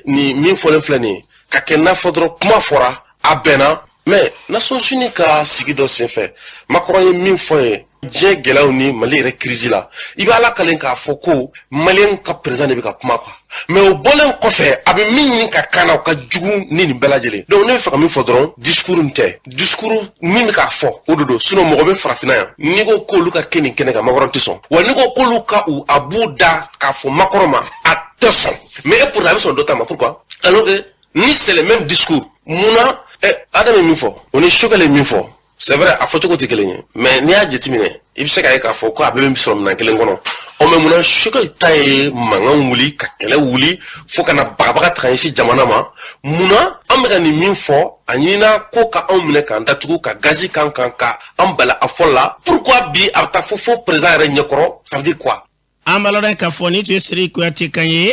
nin min fɔlen filɛ nin ye, ka kɛ n'a fɔ dɔrɔn kuma fɔra, a bɛnna. Mais Nations Unies ka sigi dɔ senfɛ, Macron ye min fɔ ye diɲɛ gɛlɛyaw ni Mali yɛrɛ crise la, i bɛ Ala kalen k'a fɔ ko maliyɛn ka président de bɛ ka kuma quoi. Mais o bɔlen kɔfɛ, a bɛ min ɲini ka kan na, o ka jugu ni nin bɛɛ lajɛlen. Donc ne bɛ fɛ ka min fɔ dɔrɔn, discours nin tɛ discours min bɛ k'a fɔ, o de don. Sinon mɔgɔ bɛ farafinna yan, n'i ko k'olu ka kɛ nin kɛnɛ kan, Macron tɛ sɔn wa. N'i ko k'olu ka u a b'u da k'a fɔ Macron ma, a tɛ sɔn. Mais et pourtant a bɛ sɔn dɔ ta ma. Pourquoi? Alors que ni c'est le même discours, munna Adam ye min fɔ, o ni Choguel ye min fɔ, c'est vrai, a fɔcogo tɛ kelen ye, mais n'i y'a jateminɛ, i bɛ se k'a ye k'a fɔ ko a bɛɛ bɛ sɔrɔ minɛn kelen kɔnɔ. Ɔ mais munna Choguel ta ye mankan wuli, ka kɛlɛ wuli, fo ka na bagabaga ta ka ɲɛsin jamana ma? Munna An bɛ ka nin min fɔ, a ɲinina ko ka anw minɛ k'an datugu, ka gazi kan kan, ka an bala a fɔ la. Pourquoi bi a bɛ taa fo fo président yɛrɛ ɲɛkɔrɔ? Ça veut dire quoi? An b'a lɔn k'a fɔ ni tun ye Sidiki Kuyate kan ye.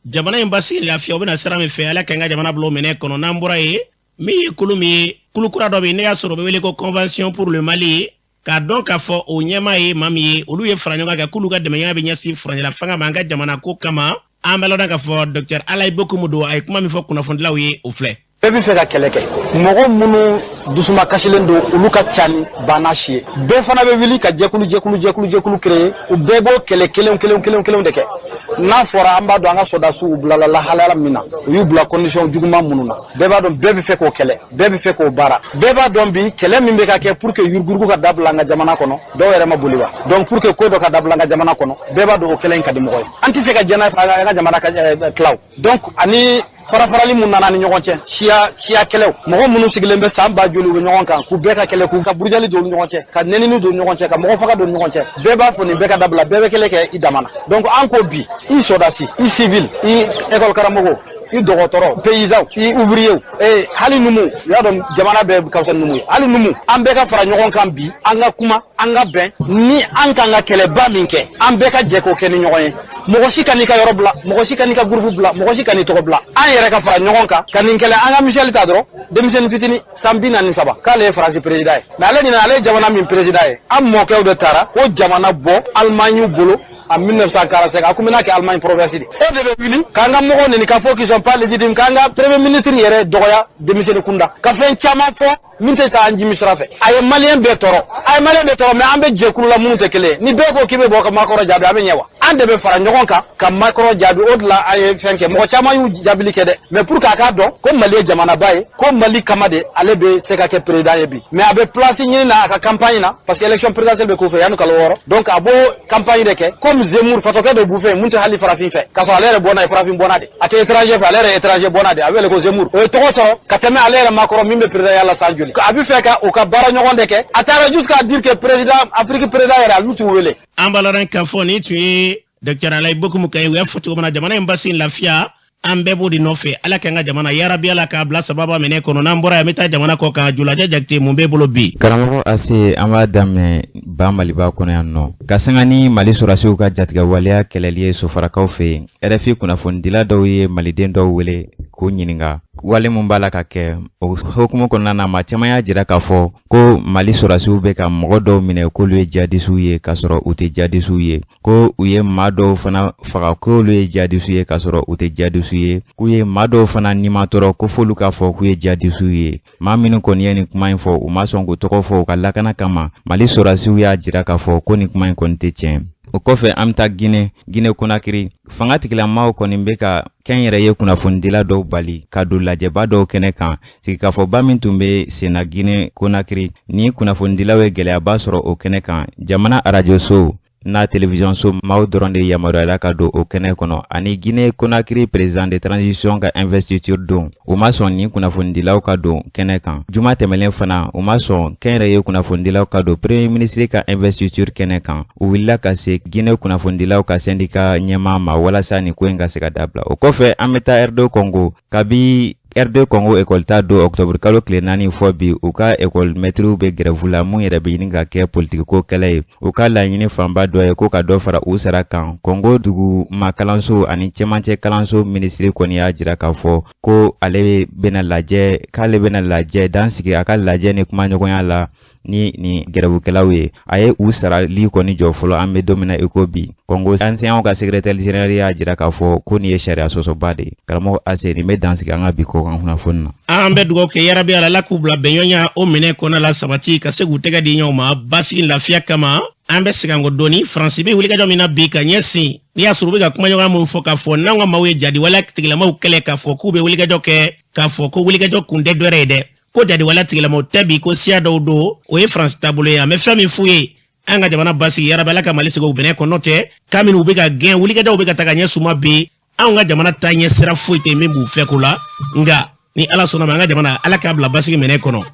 Jamana in basigi, lafiya, o bɛna sira min fɛ, Ala k'an ka jamana bila o minɛ kɔnɔ. N'an bɔra yen, min ye kulu min ye, kulu kura dɔ bɛ yen, ne y'a sɔrɔ o bɛ wele ko Convention pour le Mali, k'a dɔn k'a fɔ o ɲɛmaa ye maa min ye, olu ye fara ɲɔgɔn kan k'olu ka dɛmɛya bɛ ɲɛsin furancɛla fanga ma an ka jamana ko kama. An bɛ lɔn k'a fɔ Docteur Alayi Bokumu don. A ye kuma min fɔ kunnafonidilaw ye, o filɛ. Bɛɛ bɛ fɛ ka kɛlɛ kɛ. Mɔgɔ minnu dusuma kasilen don, olu ka ca ni banna si ye. Bɛɛ fana bɛ wuli ka jɛkulu jɛkulu jɛkulu jɛkulu créer. U bɛɛ b'o kɛlɛ kelen kelen kelen kelen de kɛ. N'a fɔra, an b'a dɔn an ka sɔrɔdasiw bilala lahalaya min na, u y'u bila condition juguman minnu na, bɛɛ b'a dɔn. Bɛɛ bɛ fɛ k'o kɛlɛ, bɛɛ bɛ fɛ k'o baara. Bɛɛ b'a dɔn bi kɛlɛ min bɛ ka kɛ pour que yuruguyurugu ka dabila an ka jamana kɔnɔ, dɔw yɛrɛ ma boli wa. Donc pour que ko dɔ ka dabila an ka jamana kɔnɔ, bɛɛ b'a dɔn o kɛlɛ in ka di mɔgɔ ye. An tɛ se ka jɛn n'a ye an ka jamana ka tilaw. Donc ani farafarali mun nana ni ɲɔgɔn cɛ, siya siya kɛlɛw, mɔgɔ minnu sigilen bɛ san ba joli u bɛ ɲɔgɔn kan, k'u bɛɛ ka kɛlɛ, k'u ka burujali don ɲɔgɔn cɛ, ka nɛnini don ɲɔgɔn cɛ, ka mɔgɔ faga don ɲɔgɔn cɛ, bɛɛ b'a fɔ nin bɛɛ ka dabila. Bɛɛ bɛ kɛlɛ kɛ i dama na. Donc an ko bi, i sɔrɔdasi, i civil, i école karamɔgɔ, i dɔgɔtɔrɔ, paysan, i ouvrier, eh, hali numu, u y'a dɔn jamana bɛɛ ka fisa numu ye, hali numu, an bɛɛ ka fara ɲɔgɔn kan bi, an ka kuma, an ka bɛn ni an kan ka kɛlɛba min kɛ, an bɛɛ ka jɛ k'o kɛ ni ɲɔgɔn ye. Mɔgɔ si kan'i ka yɔrɔ bila, mɔgɔ si kan'i ka groupe bila, mɔgɔ si kan'i tɔgɔ bila. An yɛrɛ ka fara ɲɔgɔn kan ka nin kɛlɛ. An ka Michel ta dɔrɔn, denmisɛnnin fitini, san 43, k'ale ye Faransi président ye. Mais ale ɲinɛ, ale ye jamana min président ye, an mɔkɛw de taara ko jamana bɔ Allemagne bolo en 1945. A kun bɛna kɛ Allemagne province de. E de bɛ wuli k'an ka mɔgɔw neni, k'a fɔ qu'ils sont pas légitimes, k'an ka premier ministre yɛrɛ dɔgɔya denmisɛnnin kunda, ka fɛn caman fɔ min tɛ taa an jimi sira fɛ. A ye Malien bɛɛ tɔɔrɔ, a ye Malien bɛɛ tɔɔrɔ. Mais an bɛ jɛkulu la minnu tɛ kelen ye. Ni bɛɛ ko k'i bɛ bɔ ka Macron jaabi, a bɛ ɲɛ wa? An de bɛ fara ɲɔgɔn kan ka Macron jaabi. O de la an ye fɛn kɛ. Mɔgɔ caman y'u jaabili kɛ dɛ, mais pour que a k'a dɔn ko Mali ye jamanaba ye, ko Mali kama de ale bɛ se ka kɛ président ye bi. Mais a bɛ place ɲini na a ka campagne na, parce que élection présidentielle bɛ k'o fɛ yanni kalo 6. Donc a b'o campagne de kɛ comme Zemmour, fatɔkɛ dɔ b'u fɛ yen mun tɛ hali farafin fɛ, k'a sɔrɔ ale yɛrɛ bɔnna ye farafin bɔnna de, a tɛ étranger fɛ, ale yɛrɛ étranger bɔnna de. A bɛ wele ko Zemmour. O ye tɔgɔ sɔrɔ ka tɛmɛ ale yɛrɛ Macron min bɛ président ya la san joli. A bɛ fɛ ka u ka baara ɲɔgɔn de kɛ. A taara jusqu'à dire que président Afrique, président yɛrɛ, olu t'u wele. An b'a lɔn k'a fɔ nin tun ye Dr Alayi Bokumu kan ye. U y'a fɔ cogo min na, jamana in basigi, lafiya, an bɛɛ b'o de nɔfɛ. Ala k'an ka jamana, yarabi, Ala k'a bila sababa minɛ kɔnɔ. N'an bɔra yan, an bɛ taa jamana kɔ kan. Julajɛ Jakite, mun b'e bolo bi? Karamɔgɔ Ase, an b'a daminɛ ba Maliba kɔnɔ yan nɔ, ka sanga ni Mali sɔrɔdasiw ka jatigɛwaleya kɛlɛli ye Sofarakaw fɛ yen. RFI kunnafonidila dɔw ye Maliden dɔw wele k'u ɲininka wale mun b'a la ka kɛ. O hukumu kɔnɔna na, maa caman y'a jira k'a fɔ ko Mali sɔrɔdasiw bɛ ka mɔgɔ dɔw minɛ k'olu ye jihadisiw ye, k'a sɔrɔ u tɛ jihadisiw ye, ko u ye maa dɔw fana faga k'olu ye jihadisiw ye, k'a sɔrɔ u tɛ jihadisiw ye, k'u ye maa dɔw fana nimatɔrɔ ko f'olu k'a fɔ k'u ye jihadisiw ye. Maa minnu kɔni ye nin kuma in fɔ, u ma sɔn k'u tɔgɔ fɔ u ka lakana kama. Mali sɔrɔdasiw y'a jira k'a fɔ ko nin kuma in kɔni tɛ tiɲɛ. O kɔfɛ, an bɛ taa Gine, Gine Konakiri. Fanga tigilamaaw kɔni bɛ ka kɛnyɛrɛye kunnafonidila dɔw bali ka don lajɛba dɔw kɛnɛ kan. Sigikafɔba min tun bɛ senna Gine Konakiri, ni kunnafonidilaw ye gɛlɛyaba sɔrɔ o kɛnɛ kan. Jamana arajoso n'a televiziyɔnso maaw dɔrɔn de yamaruyala ka don o kɛnɛ kɔnɔ, ani Gine Konakiri président de transition ka investiture don, u ma sɔn nin kunnafonidilaw ka don kɛnɛ kan. Juma tɛmɛlen fana, u ma sɔn kɛnyɛrɛye kunnafonidilaw ka don premier ministre ka investiture kɛnɛ kan. U wulila ka se Gine kunnafonidilaw ka sɛndika ɲɛmaa ma walasa nin ko in ka se ka dabila. O kɔfɛ, an bɛ taa RD Congo. Kabi RD Congo ekɔli ta don octobre kalo tile 4 fɔ bi, u ka ekɔli mɛtiriw bɛ gɛrɛfu la, mun yɛrɛ bɛ ɲini ka kɛ politikiko kɛlɛ ye. U ka laɲini fanba dɔ ye ko ka dɔ fara u sara kan. Congo duguma kalanso ani cɛmancɛ kalanso minisiri kɔni y'a jira k'a fɔ ko ale bɛna lajɛ, k'ale bɛna lajɛ dan sigi a ka lajɛ ni kumaɲɔgɔnya la ni nin gɛrɛbukɛlaw ye. A ye u sarali kɔni jɔ fɔlɔ, an bɛ don min na i ko bi. Kɔngo enseignants ka secrétaire général y'a jira k'a fɔ ko nin ye sariya sɔsɔba de ye. Karamɔgɔ Ase, nin bɛ dan sigi an ka bi kɔkan kunnafoni na. An bɛ dugawu kɛ, yarabi Ala, Ala k'u bila bɛnɲɔgɔnya o minɛ kɔnɔ la sabati, ka se k'u tɛgɛ di ɲɔgɔn ma basigi, lafiya kama. An bɛ segin an kɔ dɔɔni. Faransi bɛ wulikajɔ min na bi ka ɲɛsin, n'i y'a sɔrɔ u bɛ ka kumaɲɔgɔnya min fɔ k'a fɔ n'an ka maaw ye jadiwaleya tigilamaw kɛlɛ, k'a fɔ k'u bɛ wulikajɔ kɛ, k'a fɔ ko wulikajɔ kun tɛ dɔwɛrɛ ye dɛ, ko jadiwaleya tigilamaw tɛ bi, ko siya dɔw don, o ye Faransi taabolo ye. An bɛ fɛn min f'u ye, an ka jamana basigi, yarabi Ala ka Mali sigi u bɛnɛ kɔnɔ tɛ k'a minnu bɛ ka gɛn, wulikajɔw bɛ ka taga ɲɛ suma bi. Anw ka jamana taa ɲɛ sira foyi tɛ min b'u fɛ ko la, nka ni Ala sɔnna ma, an ka jamana, Ala k'a bila basigi minɛ kɔnɔ.